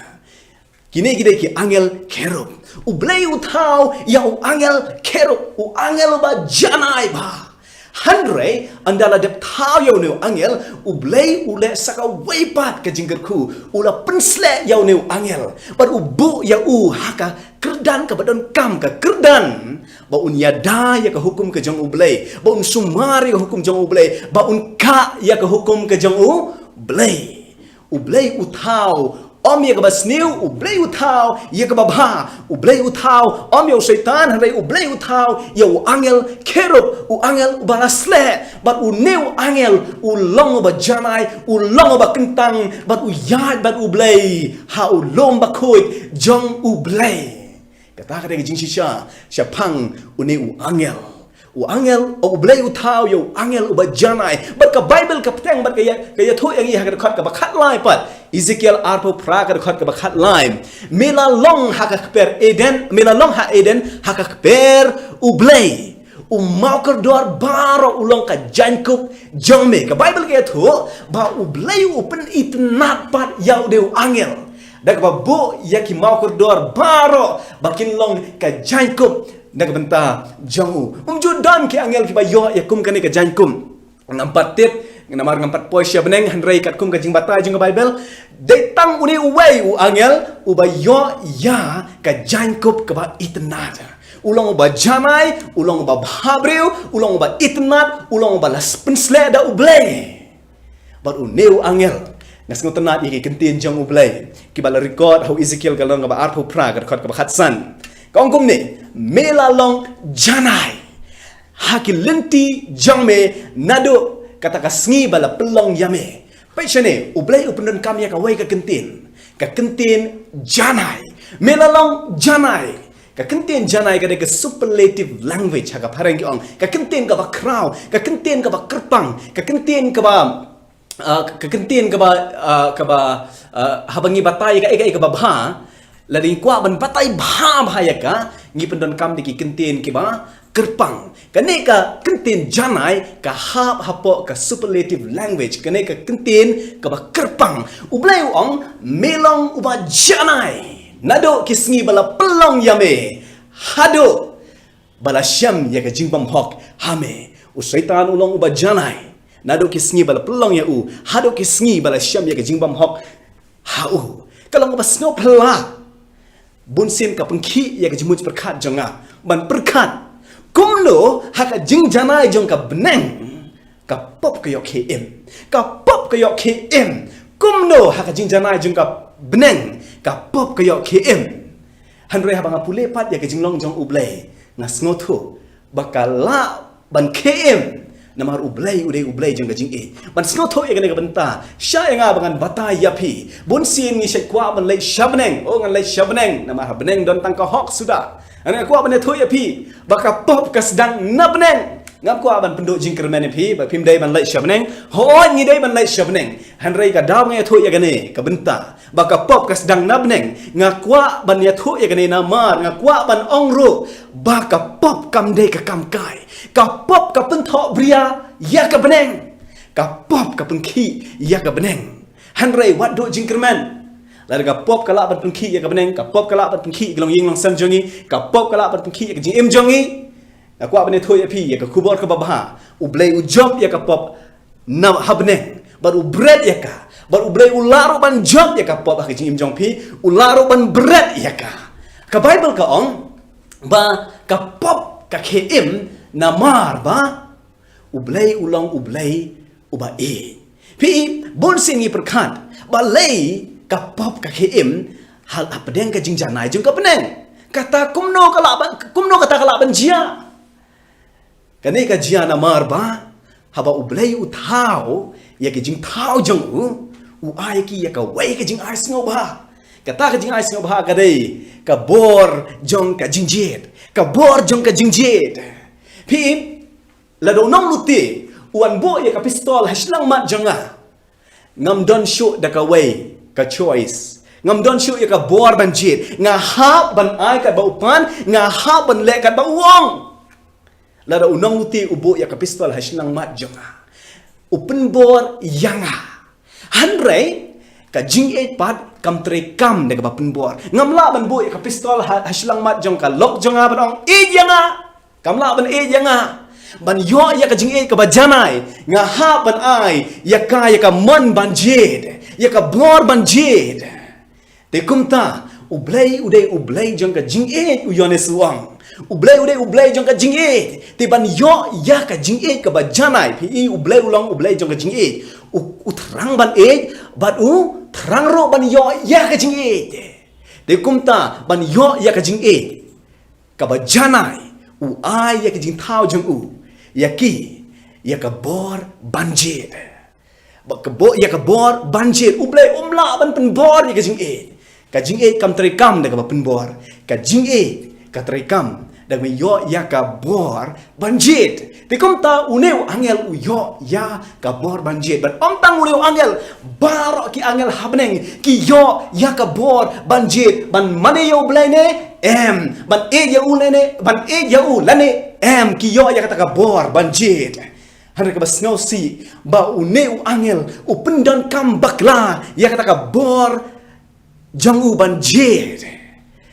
Kine ki dei ki angel kherub. U Blei u thaw ïa u angel kherub, u angel uba janai bha. Hynrei ynda la dep thaw ïa une u angel, U Blei u leh sa kawei pat ka jingkyrkhu, u la pynsleh ïa une u angel bad u buh ïa u ha ka kyrdan kaba donkam, ka kyrdan ba un ïada ïa ka hukum ka jong U Blei, ba un sumar ïa ka hukum jong U Blei, ba un kah ïa ka hukum ka jong U Blei. U Blei u thaw ym ïa kaba sniew, U Blei u thaw ïa kaba bha. U Blei u thaw ym ïa u Soitan, hynrei U Blei u thaw ïa u angel kherub, u angel uba la sleh. Bad une u angel u long uba janai, u long uba kyntang, bad u ïaid bad U Blei ha u lum bakhuid jong U Blei. Kata ka dei ka jingshisha shaphang une u angel. U angel, U Blei u thaw ïa u angel uba janai. Bad ka Baibl ka bteng bad ka ïa, ka ïathuh ïa ngi ha ka dkhot kaba khatlai pat. Ezekiel arphew phra, ka dkhot kaba khatlai. Me la long ha ka kper Eden, me la long ha Eden ha ka kper U Blei. U mawkordor baroh u long ka jaiñkup jong me. Ka Baibl ka ïathuh ba U Blei u pynitynnad pat ïa une u angel da kaba buh ïa ki mawkordor baroh ba kin long ka jaiñkup na ka bynta jong u. Um ju don ki angel kiba ïoh ïa kum kane ka jaiñkup. Ngam pat tip, namar ngam pat poi sha bneng, hynrei katkum ka jingbatai jong ka Baibl, dei tang une uwei u angel uba ïoh ïa ka jaiñkup kaba itynnad. U long uba janai, u long uba bhabriew, u long uba itynnad, u long uba la pynsleh da U Blei. Bad une u angel, nga sngewtynnad ïa ki kyntien jong U Blei kiba la record ha u Ezekiel ka lynnong kaba arphew phra ka dkhot kaba khatsan. Ka ong kumne, me la long janai ha ki lynti jong me naduh kata ka sngi ba la pynlong ïa me. Peit shane, U Blei u pyndonkam ïa kawei ka kyntien, ka kyntien janai. Me la long janai. Ka kyntien janai ka dei ka superlative language ha ka phareng ki ong. Ka kyntien kaba khraw, ka kyntien kaba kyrpang, ka kyntien kaba, ah, ka kyntien kaba, ah, kaba, ah, haba ngi batai ka, ka, kaba bha, lada ngi kwah ban batai bha bha ïa ka, ngi pyndonkam da ki kyntien kiba kyrpang. Kane ka kyntien janai ka hap hapoh ka superlative language. Kane ka kyntien kaba kyrpang. U Blei u ong, me long uba janai naduh ki sngi ba la pynlong ïa me haduh ba la shem ïa ka jingbymhok ha me. U Soitan u long uba janai naduh ki sngi ba la pynlong ïa u haduh ki sngi ba la shem ïa ka jingbymhok ha u. Ka long kaba sngewphylla. Bunsien ka pynkhih ïa ka jingmut pyrkhat jong nga ban pyrkhat, kumno ha ka jingjanai jong ka bneng ka pop ka ïoh khie im? Ka pop ka ïoh khie im. Kumno ha ka jingjanai jong ka bneng ka pop ka ïoh khie im? Hynrei haba nga pule pat ïa ka jinglong jong U Blei, nga sngewthuh ba ka lah ban khie im. Namar U Blei u dei U Blei jong ka jingïeit. Ban sngewthuh ïa kane ka bynta, shah ïa nga ba ngan batai ïa phi. Bunsien ngi shait kwah ban leit sha bneng. Oh, ngan leit sha bneng namar ha bneng don tang ka hok suda. Nga kwah ban ïathuh ïa phi ba ka pop ka sdang na bneng. Ngam kwah ban pynduh jingkyrmen ïa phi ba phim dei ban leit sha bneng. Hooid, ngi dei ban leit sha bneng. Hynrei ka daw ba nga ïathuh ïa kane ka bynta ba ka pop ka sdang na bneng, nga kwah ban ïathuh ïa kane namar nga kwah ban ong ruh ba ka pop kam dei ka kam kai. Ka pop ka pynthok bria ïa ka bneng. Ka pop ka pynkhih ïa ka bneng. Hynrei wat duh jingkyrmen. Lada ka pop ka lah ban pynkhih ïa ka bneng, ka pop ka lah ban pynkhih ïa ka longïing longsem jong ngi, ka pop ka lah ban pynkhih ïa ka jingim jong ngi, nga kwah ban ïathuh ïa phi ïa ka khubor kaba bha. U Blei u jop ïa ka pop na ha bneng bad u bret ïa ka. Bad U Blei u lah ruh ban jop ïa ka pop ha ka jingim jong phi, u lah ruh ban bret ïa ka. Ka Baibl ka ong ba ka pop ka khie im namar ba U Blei u long U Blei uba ïeit. Phi, bunsien ngi pyrkhat balei ka pop ka khie im ha, hapdeng ka jingjanai jong ka bneng. Kata kumno ka lah ban, kumno kata ka lah ban jia? Kane ka jia namar ba haba U Blei u thaw ïa ki jingthaw jong u, u ai ki ïa kawei ka jingai sngewbha. Kata ka jingai sngewbha ka dei ka bor jong ka jingjied. Ka bor jong ka jingjied. Phi, lada u nonglute u wan buh ïa ka pistol ha shyllangmat jong nga, ngam don shuh da kawei ka choice. Ngam don shuh ïa ka bor ban jied. Nga hap ban ai katba u pan, nga hap ban leh katba u ong. Lada u nonglute u buh ïa ka pistol ha shyllangmat jong nga, u pynbor ïa nga. Hynrei ka jingïeit pat kam treikam da kaba pynbor. Ngam lah ban buh ïa ka pistol ha, ha shyllangmat jong ka lok jong nga ban ong, ïeit ïa nga. Kam lah ban ïeit ïa nga. Ban ïoh ïa ka jingïeit kaba janai, nga hap ban ai ïa ka, ïa ka mon ban jied, ïa ka bor ban jied. Te kumta, U Blei u dei U Blei jong ka jingïeit, u Ïoannis u ong. U Blei u dei U Blei jong ka jingïeit. Te ban ïoh ïa ka jingïeit kaba janai, phi, U Blei u long U Blei jong ka jingïeit. U, u thrang ban ïeit bad u thrang ruh ban ïoh ïa ka jingïeit. Te kumta, ban ïoh ïa ka jingïeit kaba janai, u ai ïa ka jingthaw jong u ïa ki, ïa ka bor ban jied. Ba ka bor, ïa ka bor ban jied. U Blei um lah ban pynbor ïa ka jingïeit. Ka jingïeit kam treikam da kaba pynbor. Ka jingïeit ka treikam da kaba ïoh ïa ka bor ban jied. Te kumta une u angel u ïoh ïa ka bor ban jied. Bad ym tang une u angel, baroh ki angel ha bneng ki ïoh ïa ka bor ban jied. Ban mane ïa U Blei ne em, ban ïeit ïa u lane, ban ïeit ïa u lane em, ki ïoh ïa kata ka bor ban jied. Hynrei kaba sngewsih ba une u angel u pyndonkam bakla ïa kata ka bor jong u ban jied.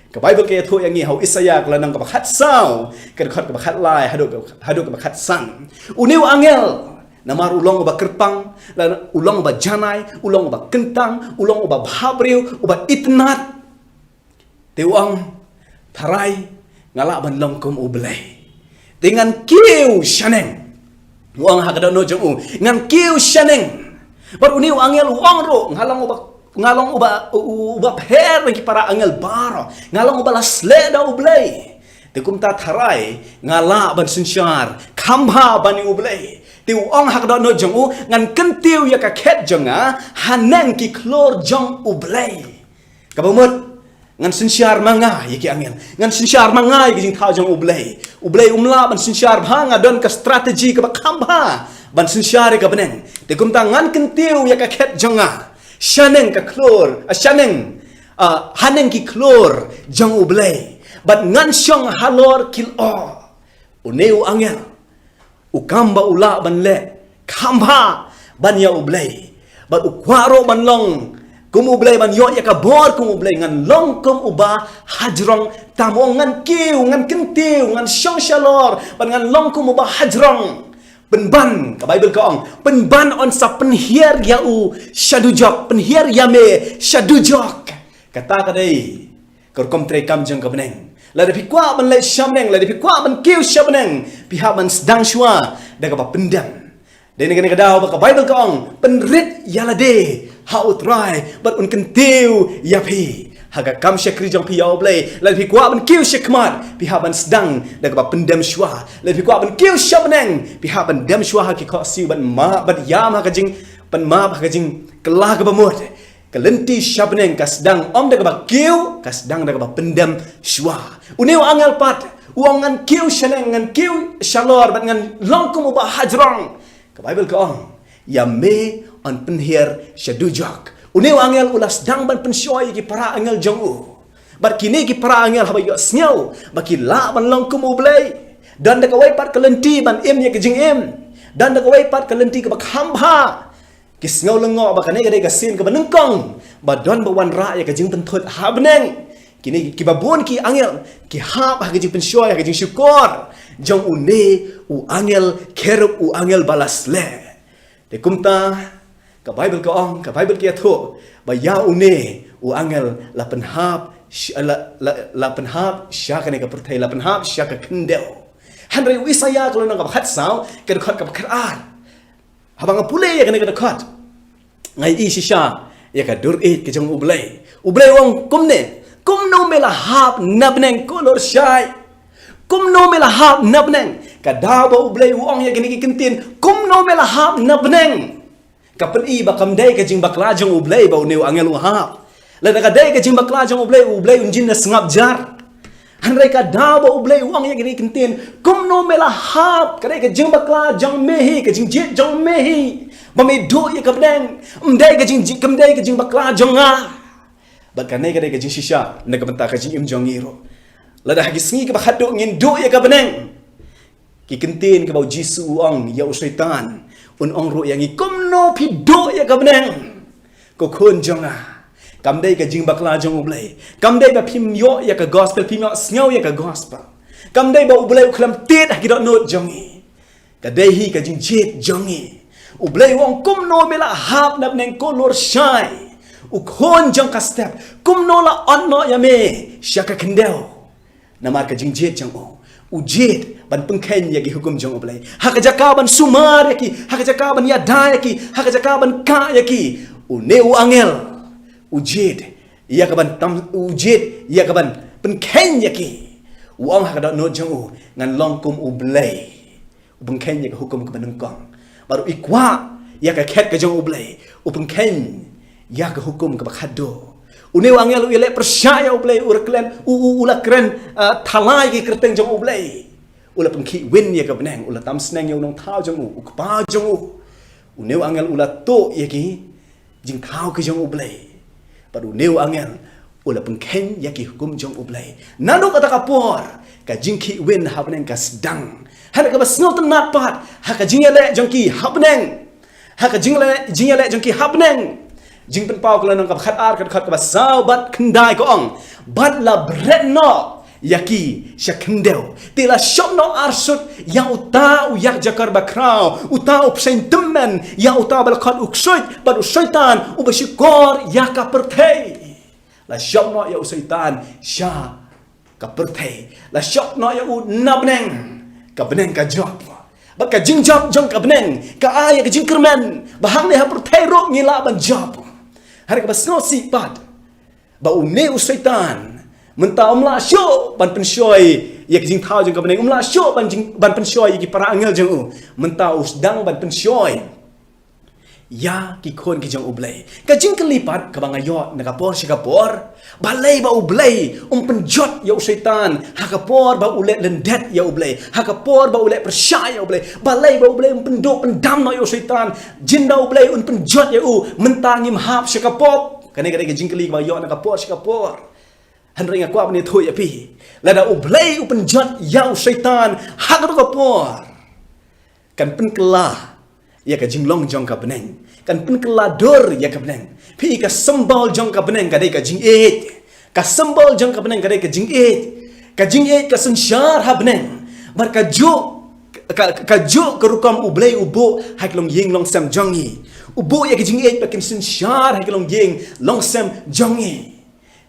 Ka Baibl ka ïathuh ïa ngi ha u Isaïah ka lynnong kaba khatsaw, ka dkhot kaba khatlai haduh, haduh kaba khatsan. Une u angel, namar u long uba kyrpang, la, u long uba janai, u long uba kyntang, u long uba bhabriew, uba itynnad. Te u ong, tharai nga lah ban long kum U Blei. Te ngan kiew shaneng. U ong ha ka dohnud jong u, ngan kiew shaneng. Bad une u angel u ong ruh, nga long uba, nga long uba, u-, u-, uba pher na ki para angel baroh. Nga long uba la sleh da U Blei. Te kumta tharai nga lah ban synshar khambha ban ïa U Blei. Te u ong ha ka dohnud jong u, ngan kyntiew ïa ka khet jong nga haneng ki khlur jong U Blei. Kaba mut, ngan synshar ma nga ïa ki angel, ngan synshar ma nga ïa ki jingthaw jong U Blei. U Blei um lah ban synshar bha, nga don ka strategy kaba khambha ban synshar ïa ka bneng. Te kumta ngan kyntiew ïa ka khet jong nga shaneng ka khlur, ah, shaneng, ah, haneng ki khlur jong U Blei. Bad ngan shong halor ki lyoh. Une u angel u kam ba u lah ban leh khambha ban ïa U Blei. Bad u kwah ruh ban long kum U Blei, ban ïoh ïa ka bor kum U Blei. Ngan long kum uba hajrong tam. U ong ngan kiew, ngan kyntiew, ngan shong shalor bad ngan long kum uba hajrong. Pynban, ka Baibl ka ong, pynban yn sa pynhiar ïa u sha dujok, pynhiar ïa me sha dujok. Kata ka dei ka rukom treikam jong ka bneng. Lada phi kwah ban leit sha bneng, lada phi kwah ban kiew sha bneng, phi hap ban sdang shuwa da kaba pyndem. Dei na kane ka daw ba ka Baibl ka ong, pynrit ïa lade ha U Trai bad un kyntiew ïa phi ha ka kam shakri jong phi ïa U Blei. Lada phi kwah ban kiew sha khmat, phi hap ban sdang da kaba pyndem shuwa. Lada phi kwah ban kiew sha bneng, phi hap ban dem shuwa ha ki khohsiew bad map, bad ïam ha ka jing, ban map ha ka jingkylla kaba mut. Ka lynti sha bneng ka sdang ym da kaba kiew, ka sdang da kaba pyndem shuwa. Une u angel pat u ong ngan kiew shaneng, ngan kiew shalor bad ngan long kum uba hajrong. Ka Baibl ka ong, ïa me yn pynhiar sha dujok. Une u angel u la sdang ban pynshoi ïa ki para angel jong u. Bad kine ki para angel haba ïohsngew ba ki lah ban long kum U Blei, don da kawei pat ka lynti ban im ïa ka jingim. Don da kawei pat ka lynti kaba khambha. Ki sngew lyngngoh ba kane ka dei ka sien kaba nyngkong ba don ba wanrah ïa ka jingpynthut ha bneng. Kine kiba bun ki angel ki hap ha ka jingpynshoi, ha ka jingshukor jong une u angel cherub, u angel ba la sleh. Te kumta ka Baibl ka ong, ka Baibl ka ïathuh ba ïa une u angel la pynhap sh-, la, la, la pynhap sha kane ka pyrthei, la pynhap sha ka khyndew. Hynrei u Isaïah ka lynnong kaba khatsaw, ka dkhot kaba khatar. Haba nga pule ïa kane ka dkhot, nga ïohi shisha ïa ka dur ïeit ka jong U Blei. U Blei u ong kumne, kumno me la hap na bneng ko lor shai? Kumno me la hap na bneng? Ka daw ba U Blei u ong ïa kine ki ktien, kumno me la hap na bneng? Ka pyni ba kam dei ka jingbakla jong U Blei ba une u angel u hap. Lada ka dei ka jingbakla jong U Blei, U Blei un jin da sngap jar. Hynrei ka daw ba U Blei u ong ïa kine ki ktien, kumno me la hap, ka dei ka jingbakla jong me hi, ka jingjied jong me hi ba me duh ïa ka bneng. Ym dei ka jing, kam dei ka jingbakla jong nga. Bad kane ka dei ka jingshisha na ka bynta ka jingim jong ngi ruh. Lada ha ki sngi kaba khatduh ngin duh ïa ka bneng, ki ktien kaba U Jisu u ong ïa u Soitan, un ong ruh ïa ngi, kumno phi duh ïa ka bneng, ko khun jong nga? Kam dei ka jingbakla jong U Blei. Kam dei ba phim ïoh ïa ka gospel, phim ïohsngew ïa ka gospel. Kam dei ba U Blei u khlem tied ha ki dohnud jong ngi. Ka dei hi ka jingjied jong ngi. U Blei u ong kumno me la hap na bneng ko lor shai, u khun jong ka step, kumno la ot noh ïa me sha ka khyndew. Namar ka jingjied jong u, u jied ban pynkheiñ ïa ki hukum jong U Blei. Ha ka jaka ban sumar ïa ki, ha ka jaka ban ïada ïa ki, ha ka jaka ban kah ïa ki, une u angel u jied ïa ka ban tam, u jied ïa ka ban pynkheiñ ïa ki. U ong ha ka dohnud jong u, ngan long kum U Blei. U pynkheiñ ïa ka hukum kaba nyngkong. Bad u kwah ïa ka khet ka jong U Blei, u pynkheiñ ïa ka hukum kaba khatduh. Une u angel u ïaleh pyrshah ïa U Blei, u la kren, u, u, u la kren, ah, thala ïa ki kyrteng jong U Blei. U la pynkhih win ïa ka bneng, u la tam sneng ïa u nongthaw jong u, u kpa jong u. Une u angel u la tuh ïa ki jingthaw ki jong U Blei. Bad une u angel u la pynkheiñ ïa ki hukum jong U Blei. Naduh kata ka por ka jingkhih win ha bneng ka sdang. Hynrei kaba sngewtynnat pat, ha ka jingïaleh jong ki ha bneng, ha ka jingleh, jingïaleh jong ki ha bneng, Jingpynpaw ka lynnong kaba khatar, ka dkhot kaba saw bad khyndai ka ong, bad la bret noh ïa ki sha khyndew. Te la shop noh arsut ïa uta u ïakjakor bakhraw, uta u bseiñ tymmen, ïa uta ba la khot u ksuid bad u Soitan uba shukor ïa ka pyrthei. La shop noh ïa u Soitan sha Ka pyrthei la shop noh ïa u na bneng. Ka bneng ka jop. Bad ka jingjop jong ka bneng ka ai ïa ka jingkyrmen ba hangne ha pyrthei ruh ngi lah ban jop. Hynrei kaba sngewsih pat ba une u Soitan mynta um lah shuh ban pynshoi ïa ka jingthaw jong ka bneng, um lah shuh ban jing, ban pynshoi ïa ki para angel jong u. Mynta u sdang ban pynshoi ïa ki khun ki jong U Blei. Ka jingkylli pat kaba nga ïoh na ka por sha ka por, balei ba U Blei um pynjot ïa u Soitan ha ka por ba u leh lyndet ïa U Blei, ha ka por ba u leh pyrshah ïa U Blei? Balei ba U Blei um pynduh pyndam noh ïa u Soitan? Jin da U Blei un pynjot ïa u, mynta ngim hap sha ka pop. Kane ka dei ka jingkylli kaba ïoh na ka por sha ka por. Hynrei nga kwah ban ïathuh ïa phi, lada U Blei u pynjot ïa u Soitan ha kato ka por, kan pynkylla ïa ka jinglong jong ka bneng, kan pynkylla dur ïa ka bneng. Phi, ka symbol jong ka bneng ka dei ka jingïeit. Ka symbol jong ka bneng ka dei ka jingïeit. Ka jingïeit ka synshar ha bneng. Bad ka juh, ka, ka juh ka rukom U Blei u buh ha ki longïing longsem jong ngi. U buh ïa ka jingïeit ba kin synshar ha ki longïing longsem jong ngi.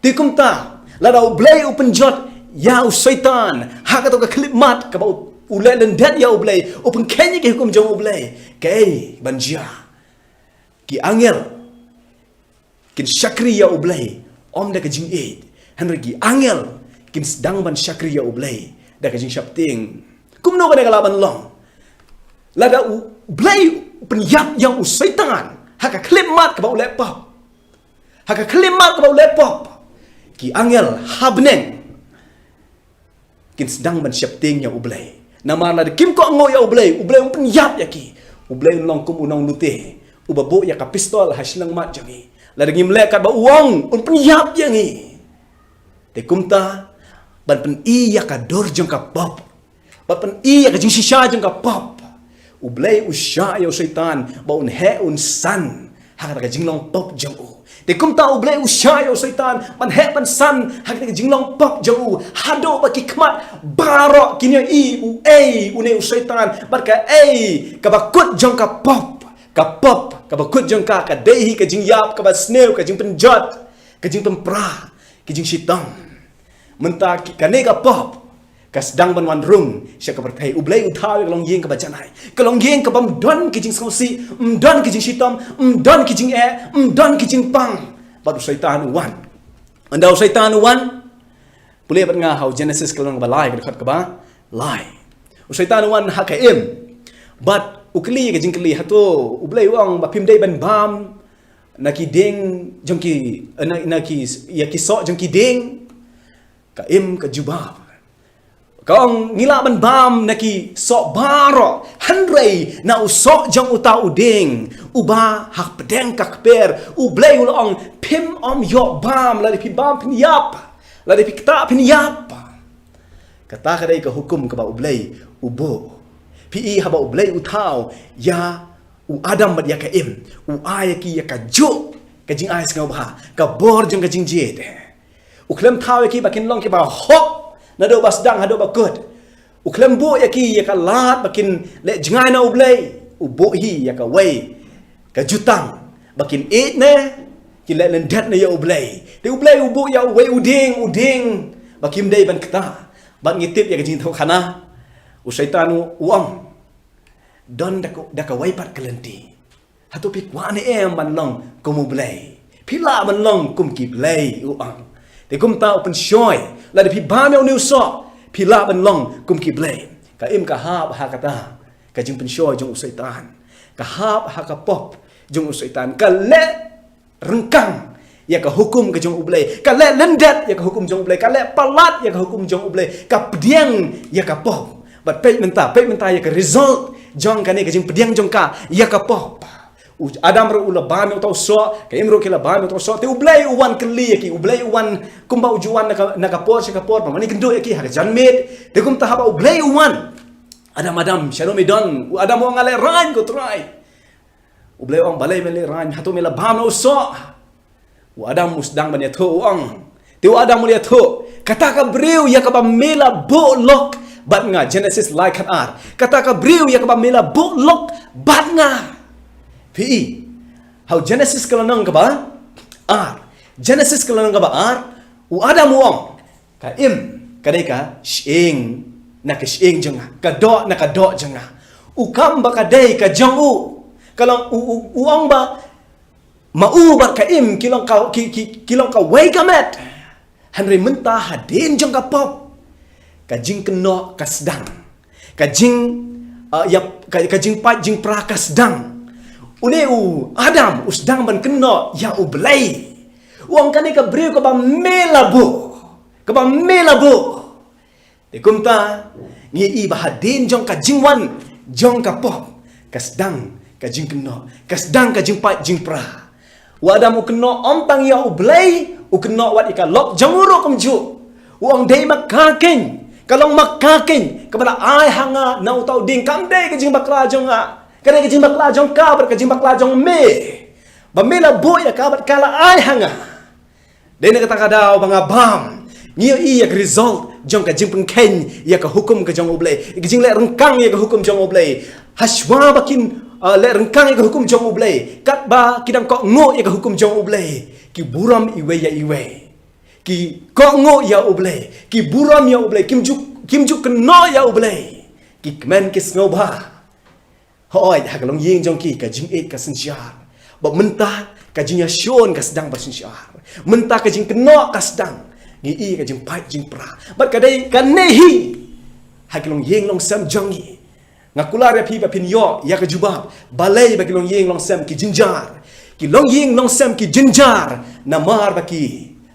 Te kumta, lada U Blei u pynjot ïa u Soitan ha kato ka khyllipmat kaba u, u leh lyndet ïa U Blei, u pynkheiñ ïa ki hukum jong U Blei, kaei ban jia? Ki angel kin shakri ïa U Blei ym da ka jingïeit, hynrei ki angel kin sdang ban shakri ïa U Blei da ka jingsheptieng. Kumno kane ka lah ban long? Lada U Blei u pynïap ïa u Soitan ha ka khyllipmat kaba u leh pop, ha ka khyllipmat kaba u leh pop, ki angel ha bneng kin sdang ban sheptieng ïa U Blei. Namar lada kim kohnguh ïa U Blei, U Blei un pynïap ïa ki. U Blei un long kum u nonglute uba buh ïa ka pistol ha shyllangmat jong ngi. Lada ngim leh katba u ong, un pynïap ïa ngi. Te kumta, ban pyni ïa ka dur jong ka pop, ban pyni ïa ka jingshisha jong ka pop, U Blei u shah ïa u Soitan ba un heh un san ha kata ka jinglong pop jong u. Te kumta U Blei u shah ïa u Soitan ban heh ban san ha kata ka jinglong pop jong u, haduh ba ki khmat baroh kin ïohi uei une u Soitan bad kaei kaba kut jong ka pop. Ka pop kaba kut jong ka ka dei hi ka jingïap, kaba sniew, ka jingpynjot, ka jingpynpra, ka jingshitom. Mynta ki, kane ka pop ka sdang ban wan rung sha ka pyrthei. U Blei u thaw ïa ka longïing kaba janai, ka longïing kaba ym don ki jingsngewsih, ym don ki jingshitom, ym don ki jingeh, ym don ki jingpang. Bad u Soitan u wan. Ynda u Soitan u wan, pule bad nga ha u Genesis ka lynnong ba lai, ka dkhot kaba lai. U Soitan u wan ha ka im bad u kylli ka jingkylli, hato U Blei u ong ba phim dei ban bam na ki dieng jong ki, na, na ki, ïa ki soh jong ki dieng? Ka im ka jubab, ka ong, ngi lah ban bam na ki soh baroh, hynrei na u soh jong uta u dieng uba ha pdeng ka kper, U Blei u la ong, phim ym ïoh bam, lada phi bam phin ïap, lada phi ktah phin ïap. Kata ka dei ka hukum kaba U Blei u buh. Phi i, haba U Blei u thaw ïa u Adam bad ïa ka Im, u ai ïa ki ïa ka juh ka jingai sngewbha, ka bor jong ka jingjied. U khlem thaw ïa ki ba kin long kiba hok naduh ba sdang haduh ba kut. U khlem buh ïa ki ïa ka lad ba kin leh jngai na U Blei. U buh hi ïa kawei ka jutang ba kin ïeit ne kin leh lyndet ne ïa U Blei. Te U Blei u buh ïa uwei u dieng, u dieng ba kim dei ban ktah. Bad ngi tip ïa ka jingïathuhkhana, u Soitan u, u ong, don da ka, da kawei pat ka lynti. Hato phi kwah ne em ban long kum U Blei? Phi lah ban long kum ki blei, u ong. Te kumta u pynshoi, lada phi bam ïa une u soh, phi lah ban long kum ki blei. Ka Im ka hap ha kata ka jingpynshoi jong u Soitan, ka hap ha ka pop jong u Soitan, ka leh ryngkang ïa ka hukum ka jong U Blei, ka leh lyndet ïa ka hukum jong U Blei, ka leh palat ïa ka hukum jong U Blei, ka pdiang ïa ka pop. Bad peit mynta, peit mynta ïa ka result jong kane ka jingpdiang jong ka ïa ka pop. U Adam ruh u la bam ïa uta u soh, ka Im ruh ki la bam ïa uta u soh. Te U Blei u wan kylli ïa ki, U Blei u wan kumba u ju wan na ka, na ka por sha ka por, ba mane kynduh ïa ki ha ka janmiet. Te kumta haba U Blei u wan, Adam, Adam, sharum i don? U Adam u ong, nga lehraiñ ko Trai. U Blei u ong, balei me lehraiñ? Hato me la bam na u soh? U Adam u sdang ban ïathuh, u ong. Te u Adam u la ïathuh, kata ka briew ïa kaba me la buh lok bad nga, Genesis lai khat ar. Kata ka briew ïa kaba me la buh lok bad nga. Phi i, ha u Genesis ka lynnong kaba ar. Genesis ka lynnong kaba ar, u Adam u ong, ka Im, Ka dei ka shyieng na ka shyieng jong nga, ka doh na ka doh jong nga. U kam ba ka dei ka jong u. Ka long u, u, u ong ba ma u bad ka Im ki long ka, ki, ki, ki long kawei ka met. Hynrei mynta hadien jong ka pop, ka jingkynnoh ka sdang. Ka jing, ah, ïa, ka, ka jingpait jingpra ka sdang. Une u Adam u sdang ban kynnoh ïa U Blei. U ong kane ka briew kaba me la buh. Kaba me la buh. Te kumta, ngi i ba hadien jong ka jingwan jong ka pop, ka sdang ka jingkynnoh, ka sdang ka jingpait jingpra. U Adam u kynnoh ym tang ïa U Blei, u kynnoh wat ïa ka lok jong u ruh kumjuh. U ong dei ma ka keiñ, ka long ma ka keiñ kaba la ai ha nga na uta u dieng. Kam dei ka jingbakla jong nga, ka dei ka jingbakla jong ka bad ka jingbakla jong me. Ba me la buh ïa ka bad ka la ai ha nga. Dei na kata ka daw ba nga bam, ngi ïohi ïa ka result jong ka jingpynkheiñ ïa ka hukum ka jong U Blei, ïa ka jingleh ryngkang ïa ka hukum jong U Blei. Hashwa ba kin, ah, leh ryngkang ïa ka hukum jong U Blei, katba ki dang kohnguh ïa ka hukum jong U Blei, ki burom iwei ïa iwei. Ki kohnguh ïa U Blei, ki burom ïa U Blei, kim ju, kim ju kynnoh ïa U Blei. Ki kmen ki sngewbha. Hooid, ha ka longïing jong ki ka jingïeit ka synshar. Bad mynta ka jingïashun ka sdang ba synshar. Mynta ka jingkynnoh ka sdang. Ngi i ka jingpait jingpra. Bad ka dei kane hi, ha ki longïing longsem jong ngi. Nga kular ïa phi ba phin ïoh ïa ka jubab. Balei ba ki longïing longsem ki jynjar? Ki longïing longsem ki jynjar namar ba ki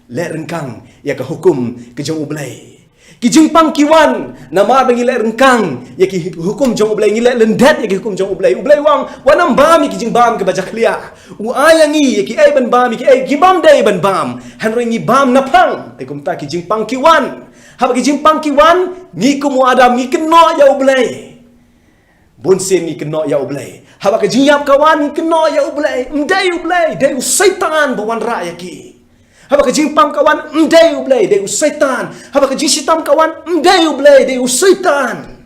leh ryngkang ïa ka hukum ka jong U Blei. Ki jingpang ki wan namar ba ngi leh ryngkang ïa ki hukum jong U Blei, ngi leh lyndet ïa ki hukum jong U Blei. U Blei u ong, wat nym bam ïa ki jingbam kiba jakhlia. U ai ïa ngi ïa kiei ban bam, ïa kiei kiba ym dei ban bam. Hynrei ngi bam naphang. Te kumta ki jingpang ki wan. Haba ki jingpang ki wan, ngi kum u Adam ngi kynnoh ïa U Blei. Bun sien ngi kynnoh ïa U Blei. Haba ka jingïap ka wan ngi kynnoh ïa U Blei. Ym dei U Blei, dei u Soitan ba wanrah ïa ki. Haba ka jingpang ka wan ym dei U Blei, dei u Soitan. Haba ka jingshitom ka wan ym dei U Blei, dei u Soitan.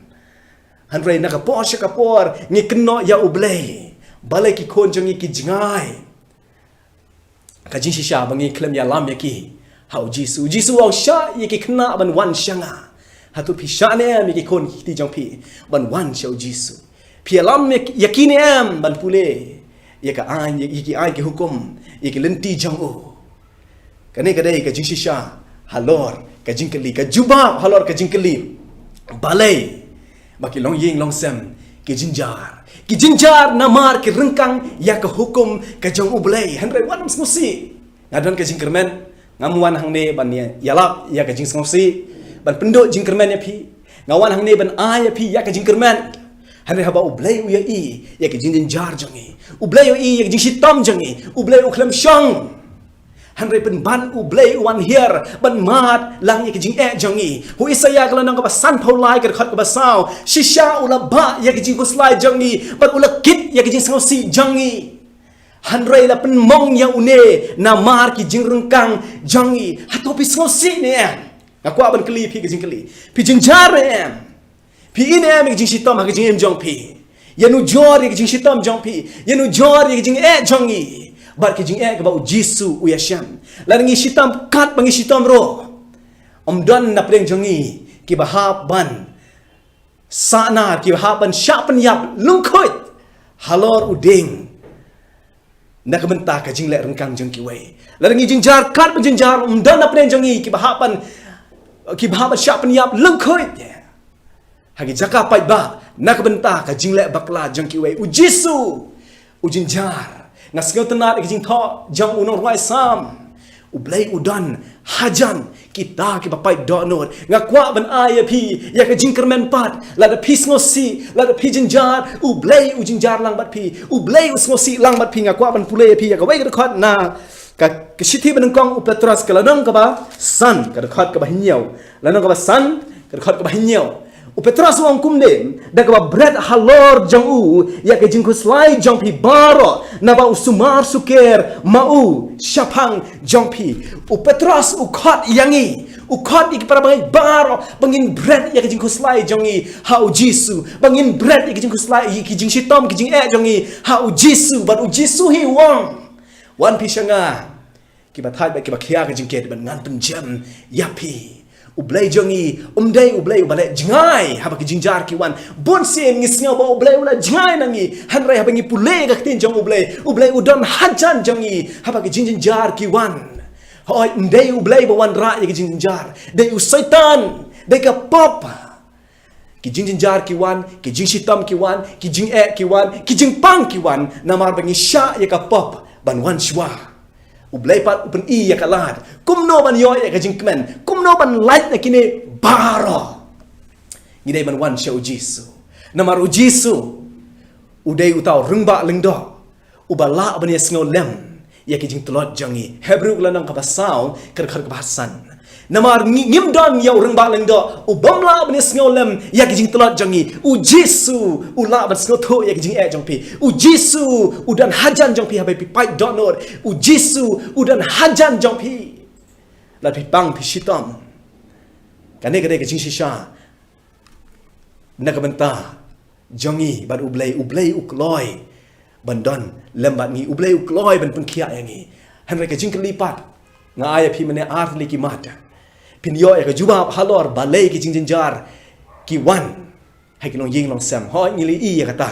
Hynrei na ka por sha ka por ngi kynnoh ïa U Blei. Balei ki khun jong ngi ki jngai? Ka jingshisha ba ngi khlem ïalam ïa ki ha U Jisu. U Jisu u ong shah ïa ki khynnah ban wan sha nga. Hato phi shah ne em ïa ki khun ki kti jong phi ban wan sha U Jisu? Phi ïalam ïa ki, ïa ki ne em ban pule ïa ka aiñ, ïa ki aiñ ki hukum, ïa ki lynti jong u? Kane ka dei ka jingshisha halor ka jingkylli, ka jubab halor ka jingkylli. Balei ba ki longïing longsem ki jynjar? Ki jynjar namar ki ryngkang ïa ka hukum ka jong U Blei. Hynrei wat nym sngewsih. Nga don ka jingkyrmen, ngam wan hangne ban ïa, ïalap ïa ka jingsngewsih, ban pynduh jingkyrmen ïa phi. Nga wan hangne ban ai ïa phi ïa ka jingkyrmen. Hynrei haba U Blei u ïohi ïa ka jingjynjar jong ngi, U Blei u ïohi ïa ka jingshitom jong ngi, U Blei u khlem shong. Hynrei pynban U Blei u wan hiar ban mad lang ïa ka jingeh jong ngi. Ha u Isaïah ka lynnong kaba sanphew lai ka dkhot kaba saw, shisha u la bah ïa ka jingkhuslai jong ngi bad u la kit ïa ka jingsngewsih jong ngi. Hynrei la pynmong ïa une namar ki jingryngkang jong ngi. Hato phi sngewsih ne em? Nga kwah ban kylli phi ka jingkylli. Phi jynjar ne em? Phi i ne em ïa ka jingshitom ha ka jingim jong phi? Ïanujor ïa ka jingshitom jong phi, ïanujor ïa ka jingeh jong ngi bad ka jingeh kaba U Jisu u ïashem. Lada ngi shitom kat ba ngi shitom ruh, ym don na pdeng jong ngi kiba hap ban sahnarphna, kiba hap ban shah pynïap lyngkhuid halor u dieng na ka bynta ka jingleh ryngkang jong kiwei. Lada ngi jynjar kat ba jynjar, ym don na pdeng jong ngi kiba hap ban, kiba hap ban shah pynïap lyngkhuid ha ki jaka paidbah na ka bynta ka jingleh bakla jong kiwei. U Jisu u jynjar. Nga sngewtynnad ïa ka jingthoh jong u nongrwai Salm. U Blei u don hajan kita kiba pait dohnud. Nga kwah ban ai ïa phi ïa ka jingkyrmen pat. Lada phi sngewsih, lada phi jynjar, U Blei u jynjar lang bad phi. U Blei u sngewsih lang bad phi. Nga kwah ban pule ïa phi ïa kawei ka dkhot na ka, ka shithi banyngkong u Petros ka lynnong kaba san, ka dkhot kaba hynñiew. Lynnong kaba san, ka dkhot kaba hynñiew. U Petros u ong kumne, da kaba bret halor jong u ïa ka jingkhuslai jong phi baroh, naba u sumar sukher ma u shaphang jong phi. U Petros u khot ïa ngi, u khot ïa ki para bangeit baroh, ba ngin bret ïa ka jingkhuslai jong ngi ha U Jisu, ba ngin bret ïa ka jingkhuslai, ïa ki jingshitom ki jingeh jong ngi ha U Jisu, bad U Jisu hi u ong, wan phi sha nga, kiba thait bad kiba khia ka jingkit, bad ngan pynjem ïa phi. U Blei jong ngi um dei U Blei uba leh jngai haba ki jingjynjar ki wan. Bun sien ngi sngew ba U Blei u la jngai na ngi. Hynrei haba ngi pule ka ktien jong U Blei, U Blei u don hajan jong ngi haba ki jingjynjar ki wan. Hooid, um dei U Blei ba wanrah ïa ki jingjynjar. Dei u Soitan, dei ka pop. Ki jingjynjar ki wan, ki jingshitom ki wan, ki jingeh ki wan, ki jingpang ki wan, namar ba ngi shah ïa ka pop ban wan shuwa. U Blei pat u pyni ïa ka lad kumno ban ïoh ïa ka jingkmen, kumno ban lait na kine baroh. Ngi dei ban wan sha U Jisu. Namar U Jisu u dei uta u Rangbah Lyngdoh uba lah ban ïa sngew lem ïa ki jingtlot jong ngi. Hebru ka lynnong kaba saw, ka dkhot kaba san. Namar ngi, ngim don ïa u Rangbah Lyngdoh u bym lah ban ïa sngew lem ïa ki jingtlot jong ngi. U Jisu u lah ban sngewthuh ïa ki jingeh jong phi. U Jisu u don hajan jong phi haba phi pait dohnud. U Jisu u don hajan jong phi lada phi pang phi shitom. Kane ka dei ka jingshisha na ka bynta jong ngi bad U Blei. U Blei u kloi ban don lem bad ngi. U Blei u kloi ban pynkhiah ïa ngi. Hynrei ka jingkylli pat nga ai ïa phi mynne, ar tylli ki mat. Phin ïoh ïa ka jubab halor balei ki jingjynjar ki wan ha ki longïing longsem. Hooid, ngi la ïohi ïa kata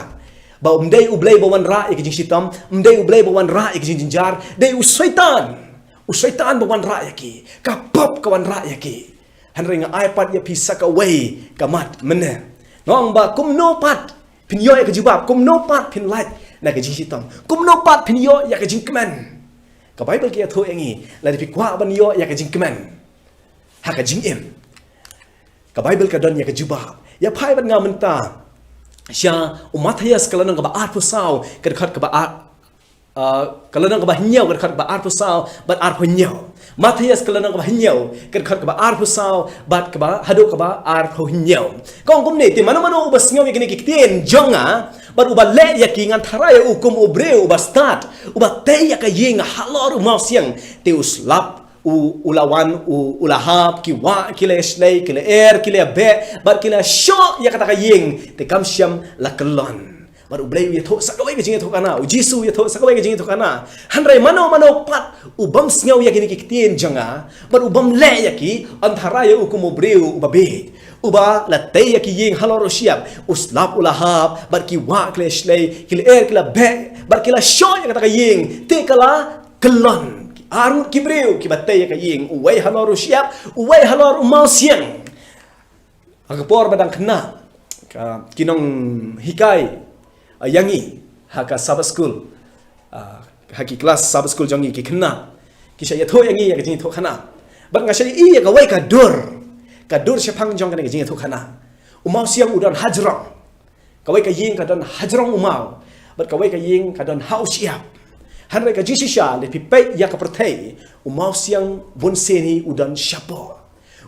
ba um dei U Blei ba wanrah ïa ki jingshitom, um dei U Blei ba wanrah ïa ki jingjynjar, dei u Soitan. U Soitan ba wanrah ïa ki, ka pop ka wanrah ïa ki. Hynrei nga ai pat ïa phi sa kawei ka mat mynne. Nga ong ba kumno pat phin ïoh ïa ka jubab, kumno pat phin lait na ka jingshitom, kumno pat phin ïoh ïa ka jingkmen. Ka Baibl ka ïathuh ïa ngi, lada phi kwah ban ïoh ïa ka jingkmen ha ka jingim, ka Baibl ka don ïa ka jubab. Ïa phai bad nga mynta sha u Mathaios ka lynnong kaba arphew saw, ka dkhot kaba ar, ah, ka lynnong kaba hynñiew, ka dkhot kaba arphew saw bad arphew hynñiew. Mathaios ka lynnong kaba hynñiew, ka dkhot kaba arphew saw bad kaba haduh kaba arphew hynñiew. Ka ong kumne: Te mano mano uba sngew ïa kine ki ktien jong nga bad uba leh ïa ki, ngan tharai ïa u kum u briew uba stad uba tei ïa ka ïing halor u mawsiang. Te u slap u, u la wan, u, u la hap, ki wah ki la shlei, ki la er, ki la beh, bad ki la shoh ïa kata ka ïing, te kam shym la kyllon. Bad U Blei u ïathuh sa kawei ka jingïathuhkhana, U Jisu u ïathuh sa kawei ka jingïathuhkhana. Hynrei mano mano pat u bym sngew ïa kine ki ktien jong nga bad u bym leh ïa ki, yn tharai ïa u kum u briew uba bieit uba la tei ïa ki ïing halor u shyiap. U slap u la hap, bad ki wah ki la shlei, ki la er, ki la beh, bad ki la shoh ïa kata ka ïing, te ka la kyllon. Ki arngut ki briew kiba tei ïa ka ïing, uwei halor u shyiap, uwei halor u mawsiang. Ha ka por ba dang khynnah, ka, ki nonghikai, ah, ïa ngi ha ka Sabbath School, ah, ha ki klas Sabbath School jong ngi, ki khynnah ki shah ïathuh ïa ngi ïa ka jingïathuhkhana. Bad nga shah ïohi ïa kawei ka dur, ka dur shaphang jong kane ka jingïathuhkhana. U mawsiang u don hajrong. Kawei ka ïing ka don hajrong u maw, bad kawei ka ïing ka don ha u shyiap. Hynrei ka jingshisha, lada phi peit ïa ka pyrthei, u mawsiang bunsien hi u don shapoh.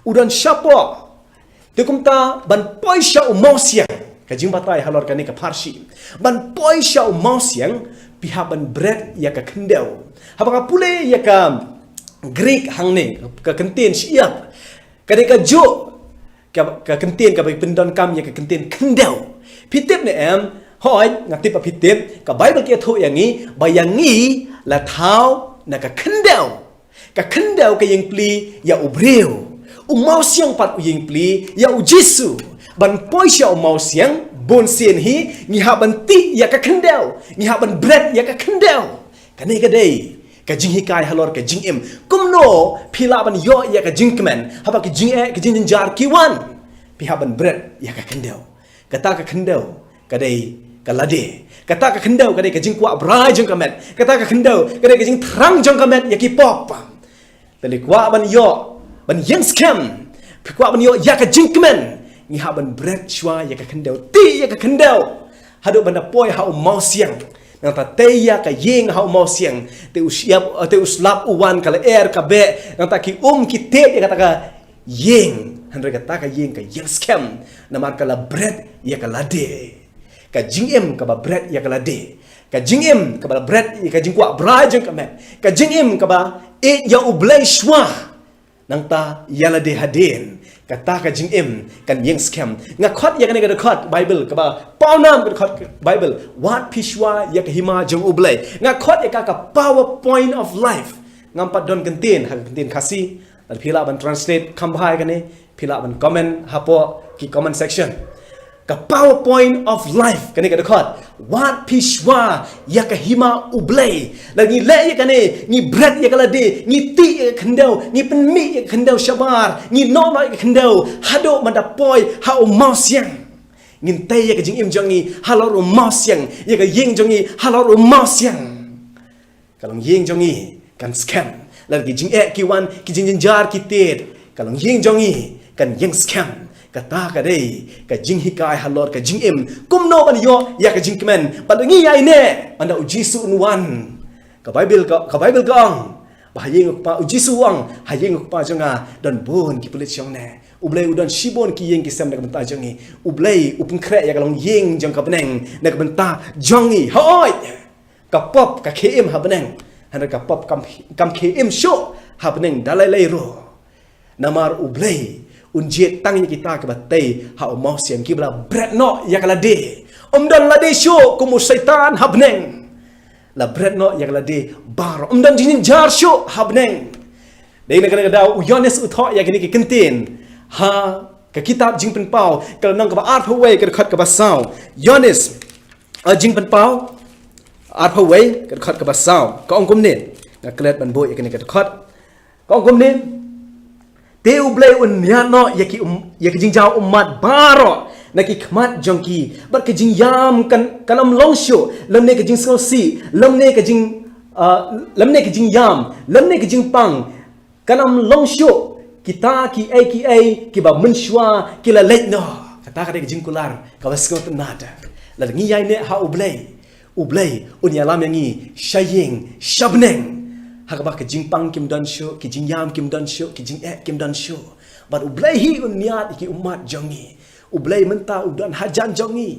U don shapoh. Te kumta ban poi sha u mawsiang, ka jingbatai halor kane ka pharshi, ban poi sha u mawsiang, phi hap ban bret ïa ka khyndew. Haba nga pule ïa ka Greek hangne, ka kyntien shyiap, ka dei kajuh ka, ka kyntien kaba pyndonkam ïa ka kyntien khyndew. Phi tip ne em? Hooid, nga tip ba phi tip. Ka Baibl ka ïathuh ïa ngi ba ïa ngi la thaw na ka khyndew. Ka khyndew ka ïeng pli ïa u briew. U mawsiang pat u ïeng pli ïa U Jisu. Ban poi sha u mawsiang, bunsien hi ngi hap ban tih ïa ka khyndew, ngi hap ban bret ïa ka khyndew. Kane ka dei ka jinghikai halor ka jingim. Kumno phi lah ban ïoh ïa ka jingkmen haba ki jingeh, ki jingjynjar ki wan? Phi hap ban bret ïa ka khyndew. Kata ka khyndew ka dei ka lade. Kata ka khyndew ka dei ka jingkwah brai jong ka met. Kata ka khyndew ka dei ka jingthrang jong ka met ïa ki pop. Te lada kwah ban ïoh, ban ïeng skhem, phi kwah ban ïoh ïa ka jingkmen, ngi hap ban bret shuwa ïa ka khyndew, tih ïa ka khyndew. Haduh ban da poi ha u mawsiang. Nangta tei ïa ka ïing ha u mawsiang. Te u shyiap, te u slap u wan, ka lyer ka beh. Nangta ki um ki tied ïa kata ka ïing. Hynrei kata ka ïing ka ïeng skhem. Namar ka la bret ïa ka lade. Ka jingim kaba bret ïa ka lade. Ka jingim kaba bret ïa ka jingkwah brai jong ka met. Ka jingim kaba ïeit ïa U Blei shuwa. Nangta ïa lade hadien. Kata ka jingim kan ïeng skhem. Nga khot ïa kane ka dkhot Baibl kaba pawnam, ka dkhot Baibl: Wad phi shuwa ïa ka hima jong U Blei. Nga khot ïa ka ka PowerPoint of life. Ngam pat don kyntien ha ka kyntien Khasi. Lada phi lah ban translate kham bha ïa kane, phi lah ban comment hapoh ki comment section. Ka PowerPoint of life, kane ka dkhot. Wat phi shuwa ïa ka hima U Blei. Lada ngi leh ïa kane, ngi bret ïa ka lade, ngi tih ïa ka khyndew, ngi pynmih ïa ka khyndew shabar, ngi noh noh ïa ka khyndew, haduh ban da poi ha u mawsiang. Ngin tei ïa ka jingim jong ngi halor u mawsiang, ïa ka ïing jong ngi halor u mawsiang. Ka longïing jong ngi kan skhem. Lada ki jingeh ki wan, ki jingjynjar ki tied, ka longïing jong ngi kan ïeng skhem. Kata ka dei ka jinghikai halor ka jingim, kumno ban ïoh ïa ka jingkmen. Bad ngi ïaineh, ynda U Jisu un wan. Ka Baibl ka, ka Baibl ka ong ba ha ïing U Kpa, U Jisu u ong, ha ïing U Kpa jong nga don bun ki pulit shongneh. U Blei u don shibun ki ïing ki sem na ka bynta jong ngi. U Blei u pynkhreh ïa ka longïing jong ka bneng na ka bynta jong ngi. Hooid, ka pop ka khie im ha bneng, hynrei ka pop kam, kam khie im shuh ha bneng da lei lei ruh. Namar U Blei un jied tang ïa kita kiba tei ha u mawsiang, kiba la bret noh ïa ka lade. Ym don lade shuh kum u Soitan ha bneng. La bret noh ïa ka lade baroh. Ym don jingjynjar shuh ha bneng. Dei na kane ka daw u Ïoannis u thoh ïa kine ki kyntien ha ka kitab Jingpynpaw, ka lynnong kaba arphew wei, ka dkhot kaba saw. Ïoannis, eh, Jingpynpaw arphew wei, ka dkhot kaba saw. Ka ong kumne, nga klet ban buh ïa kane ka dkhot. Ka ong kumne: Te U Blei un niad noh ïa ki um, ïa ki jingjaw ummat baroh na ki khmat jong ki, bad ka jingïam kan, kan ym long shuh, lymne ka jingsngewsih, lymne ka jing, ah, lymne ka jingïam, lymne ka jingpang kan ym long shuh. Kita kiei kiei kiba mynshuwa ki la leit noh. Kata ka dei ka jingkular kaba sngewtynnat. Lada ngi ïaineh ha U Blei, U Blei un ïalam ïa ngi sha ïing sha bneng, ha kaba ka jingpang kim don shuh, ki jingïam kim don shuh, ki jingeh kim don shuh. Bad U Blei hi un niad ïa ki ummat jong ngi. U Blei mynta u don hajan jong ngi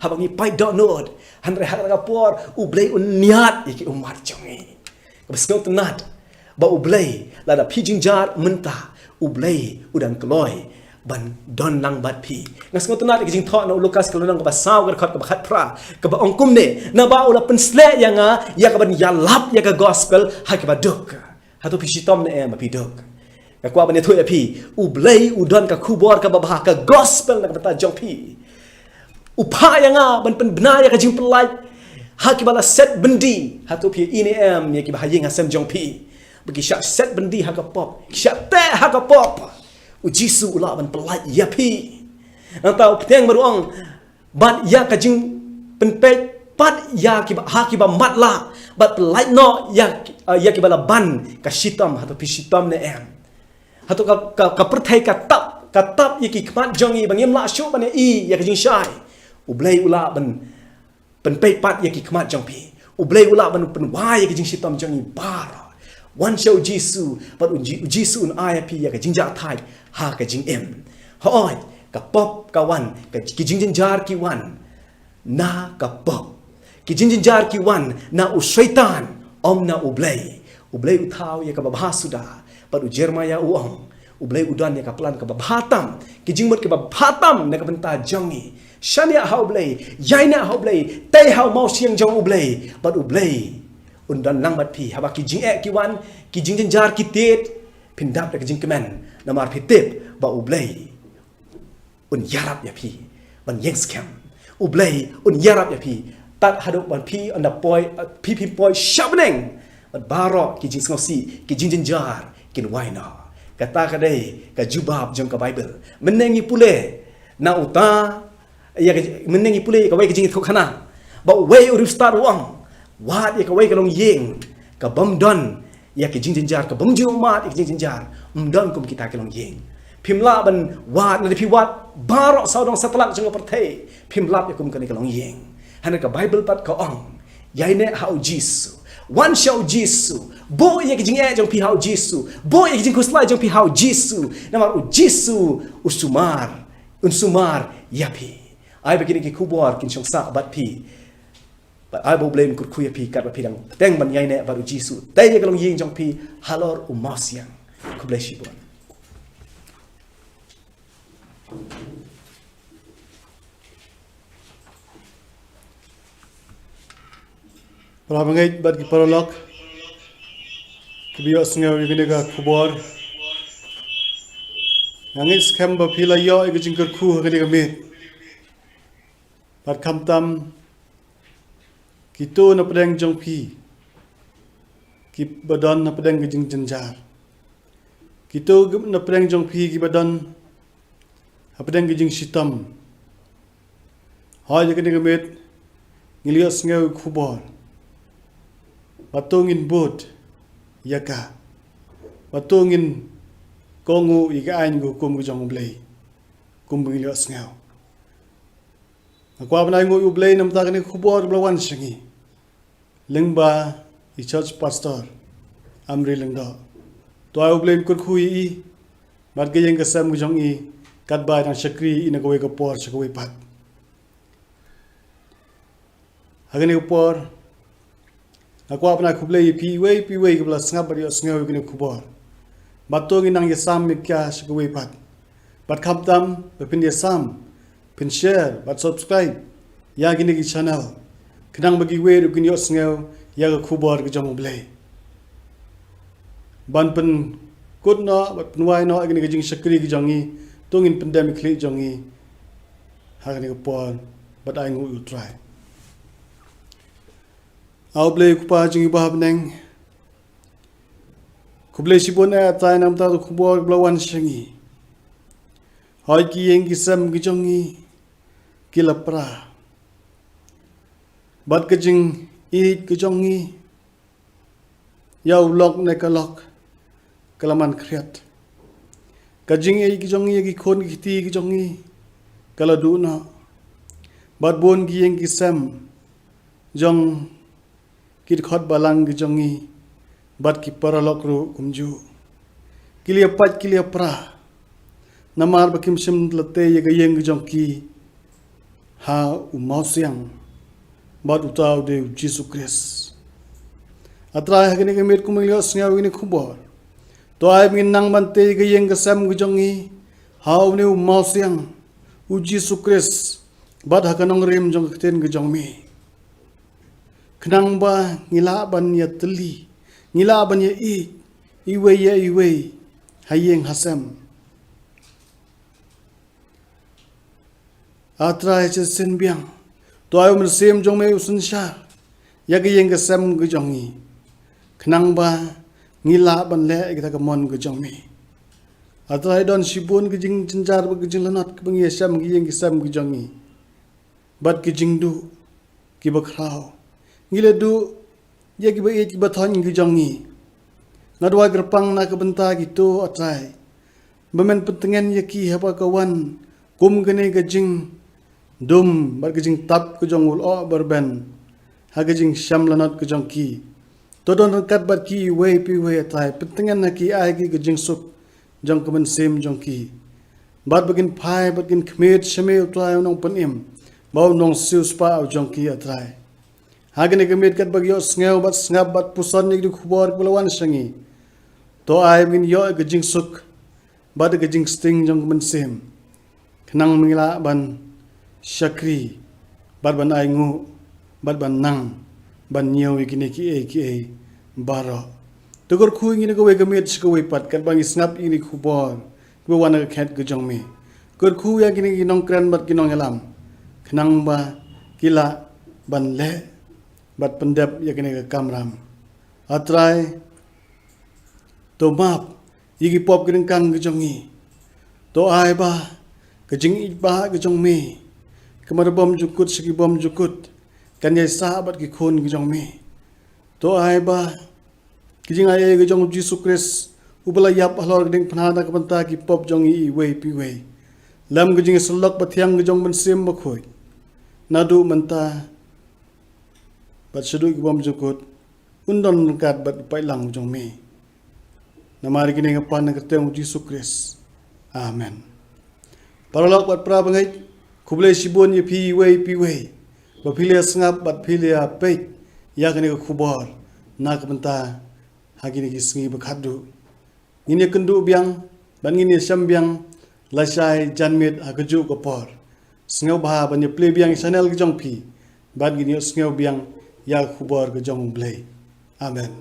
haba ngi pait dohnud, hynrei ha kata ka por U Blei un niad ïa ki ummat jong ngi. Kaba sngewtynnat ba U Blei, lada phi jingjynjar mynta, U Blei u dang kloi ban don lang bad phi. Nga sngewtynnat ïa ka jingthoh na u Lukas ka lynnong kaba saw, ka dkhot kaba khatphra, kaba ong kumne: Naba u la pynsleh ïa nga ïa kaban ïalap ïa ka gospel ha kiba duk. Hato phi shitom ne em ba phi duk? Nga kwah ban ïathuh ïa phi, U Blei u don ka khubor kaba bha, ka gospel na ka bynta jong phi. U phah ïa nga ban pynbna ïa ka jingpyllait ha kiba la set byndi. Hato phi ïohi ne em ïa kiba ha ïing ha sem jong phi ba ki shah set byndi ha ka pop, ki shah teh ha ka pop? U Jisu u lah ban pyllait ïa phi. Nangta u bteng bad u ong: Bad ïa ka jingpynpeit pat ïa kiba, ha kiba matlah, bad pyllait noh ïa, ïa kiba la ban ka shitom. Hato phi shitom ne em? Hato ka, ka, ka pyrthei ka tap, ka tap ïa ki khmat jong ngi ba ngim lah shuh ban ïohi ïa ka jingshai? U Blei u lah ban pynpeit pat ïa ki khmat jong phi. U Blei u lah ban pynwai ïa ka jingshitom jong ngi baroh. Wan sha U Jisu, bad U Ji-, U Jisu un ai ïa phi ïa ka jingjahthait ha ka jingim. Hooid, ka pop ka wan, ka, ki jingjynjar ki wan na ka pop. Ki jingjynjar ki wan na u Soitan, ym na U Blei. U Blei u thaw ïa kaba bha suda. Bad u Jeremaïah u ong, U Blei u don ïa ka plan kaba bha tam, ki jingmut kiba bha tam na ka bynta jong ngi. Shaniah ha U Blei, ïaineh ha U Blei, tei ha u mawsiang jong U Blei, bad U Blei un don lang bad phi. Haba ki jingeh ki wan, ki jingjynjar ki tied, phin dap da ka jingkmen, namar phi tip ba U Blei un ïarap ïa phi ban ïeng skhem. U Blei un ïarap ïa phi tad haduh ban phi ynda poi, phi, phi poi sha bneng, bad baroh ki jingsngewsih, ki jingjynjar kin wai noh. Kata ka dei ka jubab jong ka Baibl. Mynne ngi pule na uta, ïa ka, mynne ngi pule ïa kawei ka jingïathuhkhana ba uwei u riewstad u ong: Wad ïa kawei ka longïing kabym don ïa ki jingjynjar, kabym ju mad ïa ki jingjynjar, ym don kum kita ki longïing. Phim lah ban wad, lada phi wad baroh sawdong satlak jong ka pyrthei, phim lap ïa kum kane ka longïing. Hynrei ka Baibl pat ka ong: Ïaineh ha U Jisu, wan sha U Jisu, buh ïa ki jingeh jong phi ha U Jisu, buh ïa ki jingkhuslai jong phi ha U Jisu, namar U Jisu u sumar, un sumar ïa phi. Ai ba kine ki khubor kin shong sah bad phi. Bad ai ba U Blei un kyrkhu ïa phi katba phi dang bteng ban ïaineh bad U Jisu. Tei ïa ka longïing jong phi halor u mawsiang. Khublei shibun. Para bangeit bad ki paralok kiba ïohsngew ïa kane ka khubor, Nga ngeit skhem ba phi la ïoh ïa ka jingkyrkhu ha kane ka miet. Bad khamtam kito na pdeng jong phi kiba don na pdeng ka jingjynjar. Kito na pdeng jong phi kiba don ha pdeng ka jingshitom. Hooid, ïa kane ka miet ngi la ïohsngew ïa ka khubor. Bad to ngin bud ïa ka. Bad to ngin kohnguh ïa ka aiñ ka hukum ka jong U Blei. Kumba ngi la ïohsngew. Nga kwah ban ainguh ïa U Blei namar kane ka khubor ba la wan sha ngi lyngba i church pastor Amri Lyngdoh. To ai U Blei un kyrkhu ïa i bad ka ïing ka sem ka jong i katba i dang shakri ïa i na kawei ka por sha kawei pat. Ha kane ka por nga kwah ban ai khublei ïa phi iwei pa iwei kiba la sngap bad ïohsngew ïa kane ka khubor. Bad to ngin nang ïasam ïa ka sha kawei pat. Bad khamtam ba phin ïasam, phin share bad subscribe ïa kine ki channel, khnang ba kiwei ruh kin ïohsngew ïa ka khubor ka jong U Blei. Ban pynkut noh bad pynwai noh ïa kane ka jingshakri ka jong ngi, to ngin pyndem ïa ka khlieh jong ngi ha kane ka por bad ainguh ïa U Trai. A U Blei Kpa jong ngi ba ha bneng, khublei shibun eh A Trai namar kata ka khubor ba la wan sha ngi. Hooid, ki ïing ki sem ki jong ngi ki la pra. Bad ka jingïeit ka jong ngi ïa u lok ne ka lok ka la man khriat. Ka jingïeit ka jong ngi ïa ki khun ki kti ka jong ngi ka la duh noh. Bad bun ki ïing ki sem jong ki dkhot balang ki jong ngi bad ki paralok ruh kumjuh ki la ïapait ki la ïapra. Namar ba kim shym la tei ïa ka ïing ka jong ki ha u mawsiang bad uta u dei U Jisu Khrist. A Trai, ha kane ka miet kumba ngi la ïohsngew ïa kane ka khubor, to ai ba ngin nang ban tei ïa ka ïing ka sem ka jong ngi ha une u mawsiang, U Jisu Khrist, bad ha ka nongrim jong ka ktien ka jong me. Khnang ba ngi lah ban ïatylli, ngi lah ban ïaieit iwei ïa iwei ha ïing ha sem. A Trai, shisien biang to ai U Mynsiem jong me u synshar ïa ka ïing ka sem ka jong ngi, khnang ba ngi lah ban leh ïa kata ka mon ka jong me. A Trai, don shibun ka jingjynjar bad ka jinglanot kaba ngi ïashem ha ka ïing ka sem ka jong ngi bad ki jingduh kiba khraw. Ngi la duh ïa kiba ïeit kiba thoiñ ki jong ngi. Nga duwai kyrpang na ka bynta kito, A Trai, ba men pyntngen ïa ki haba ka wan kum kane ka jingdum bad ka jingtap ka jong u lyoh ba rben ha ka jingshem lanot ka jong ki. To don ryngkat bad ki iwei pa iwei, A Trai, pyntngen ha ki, ai ki ka jingsuk jong ka mynsiem jong ki. Bad ba kin phai bad kin khmih sha me, U Trai u nongpynim bad u nongsiewspah u jong ki, A Trai. Ha kane ka miet katba ngi ïohsngew bad sngap bad puson ïa kine ki khubor kiba la wan sha ngi, to ai ba ngin ïoh ïa ka jingsuk bad ïa ka jingsting jong ka mynsiem, khnang ba ngi lah ban shakri bad ban ainguh bad ban nang ban ñiew ïa kine kiei kiei baroh. To kyrkhu ïa ngi na kawei ka miet sha kawei pat katba ngi sngap ïa kine ki khubor kiba wan na ka khet ka jong me. Kyrkhu ïa kine ki nongkren bad ki nongïalam, khnang ba ki lah ban leh bad pyndep ïa kane ka kamram. A Trai, to map ïa ki pop ki dyngkang ki jong ngi. To ai ba ka jingïeit ba ka jong me, ka mar bymjukut sha ki bymjukut, kan ïaisah bad ki khun ki jong me. To ai ba ka jingaiei ka jong U Jisu Khrist uba la ïap halor ka diengphna na ka bynta ki pop jong ngi iwei pa iwei, lem ka jingïasyllok bathiang ka jong U Mynsiem Bakhuid, naduh mynta bad shaduh ki bymjukut, un don ryngkat bad u paidlang u jong me. Namar kine nga pan ha ka kyrteng U Jisu Khrist. Amen. Paralok bad parabangeit, khublei shibun ïa phi iwei pa iwei ba phi la sngap bad phi la peit ïa kane ka khubor na ka bynta ha kine ki sngi ba khatduh. Ngin ïakynduh biang bad ngin ïashem biang lashai janmiet ha kajuh ka por. Sngewbha ban ïa play biang channel ka jong phi bad ngin ïohsngew biang ïa ka khubor ka jong U Blei. Amen.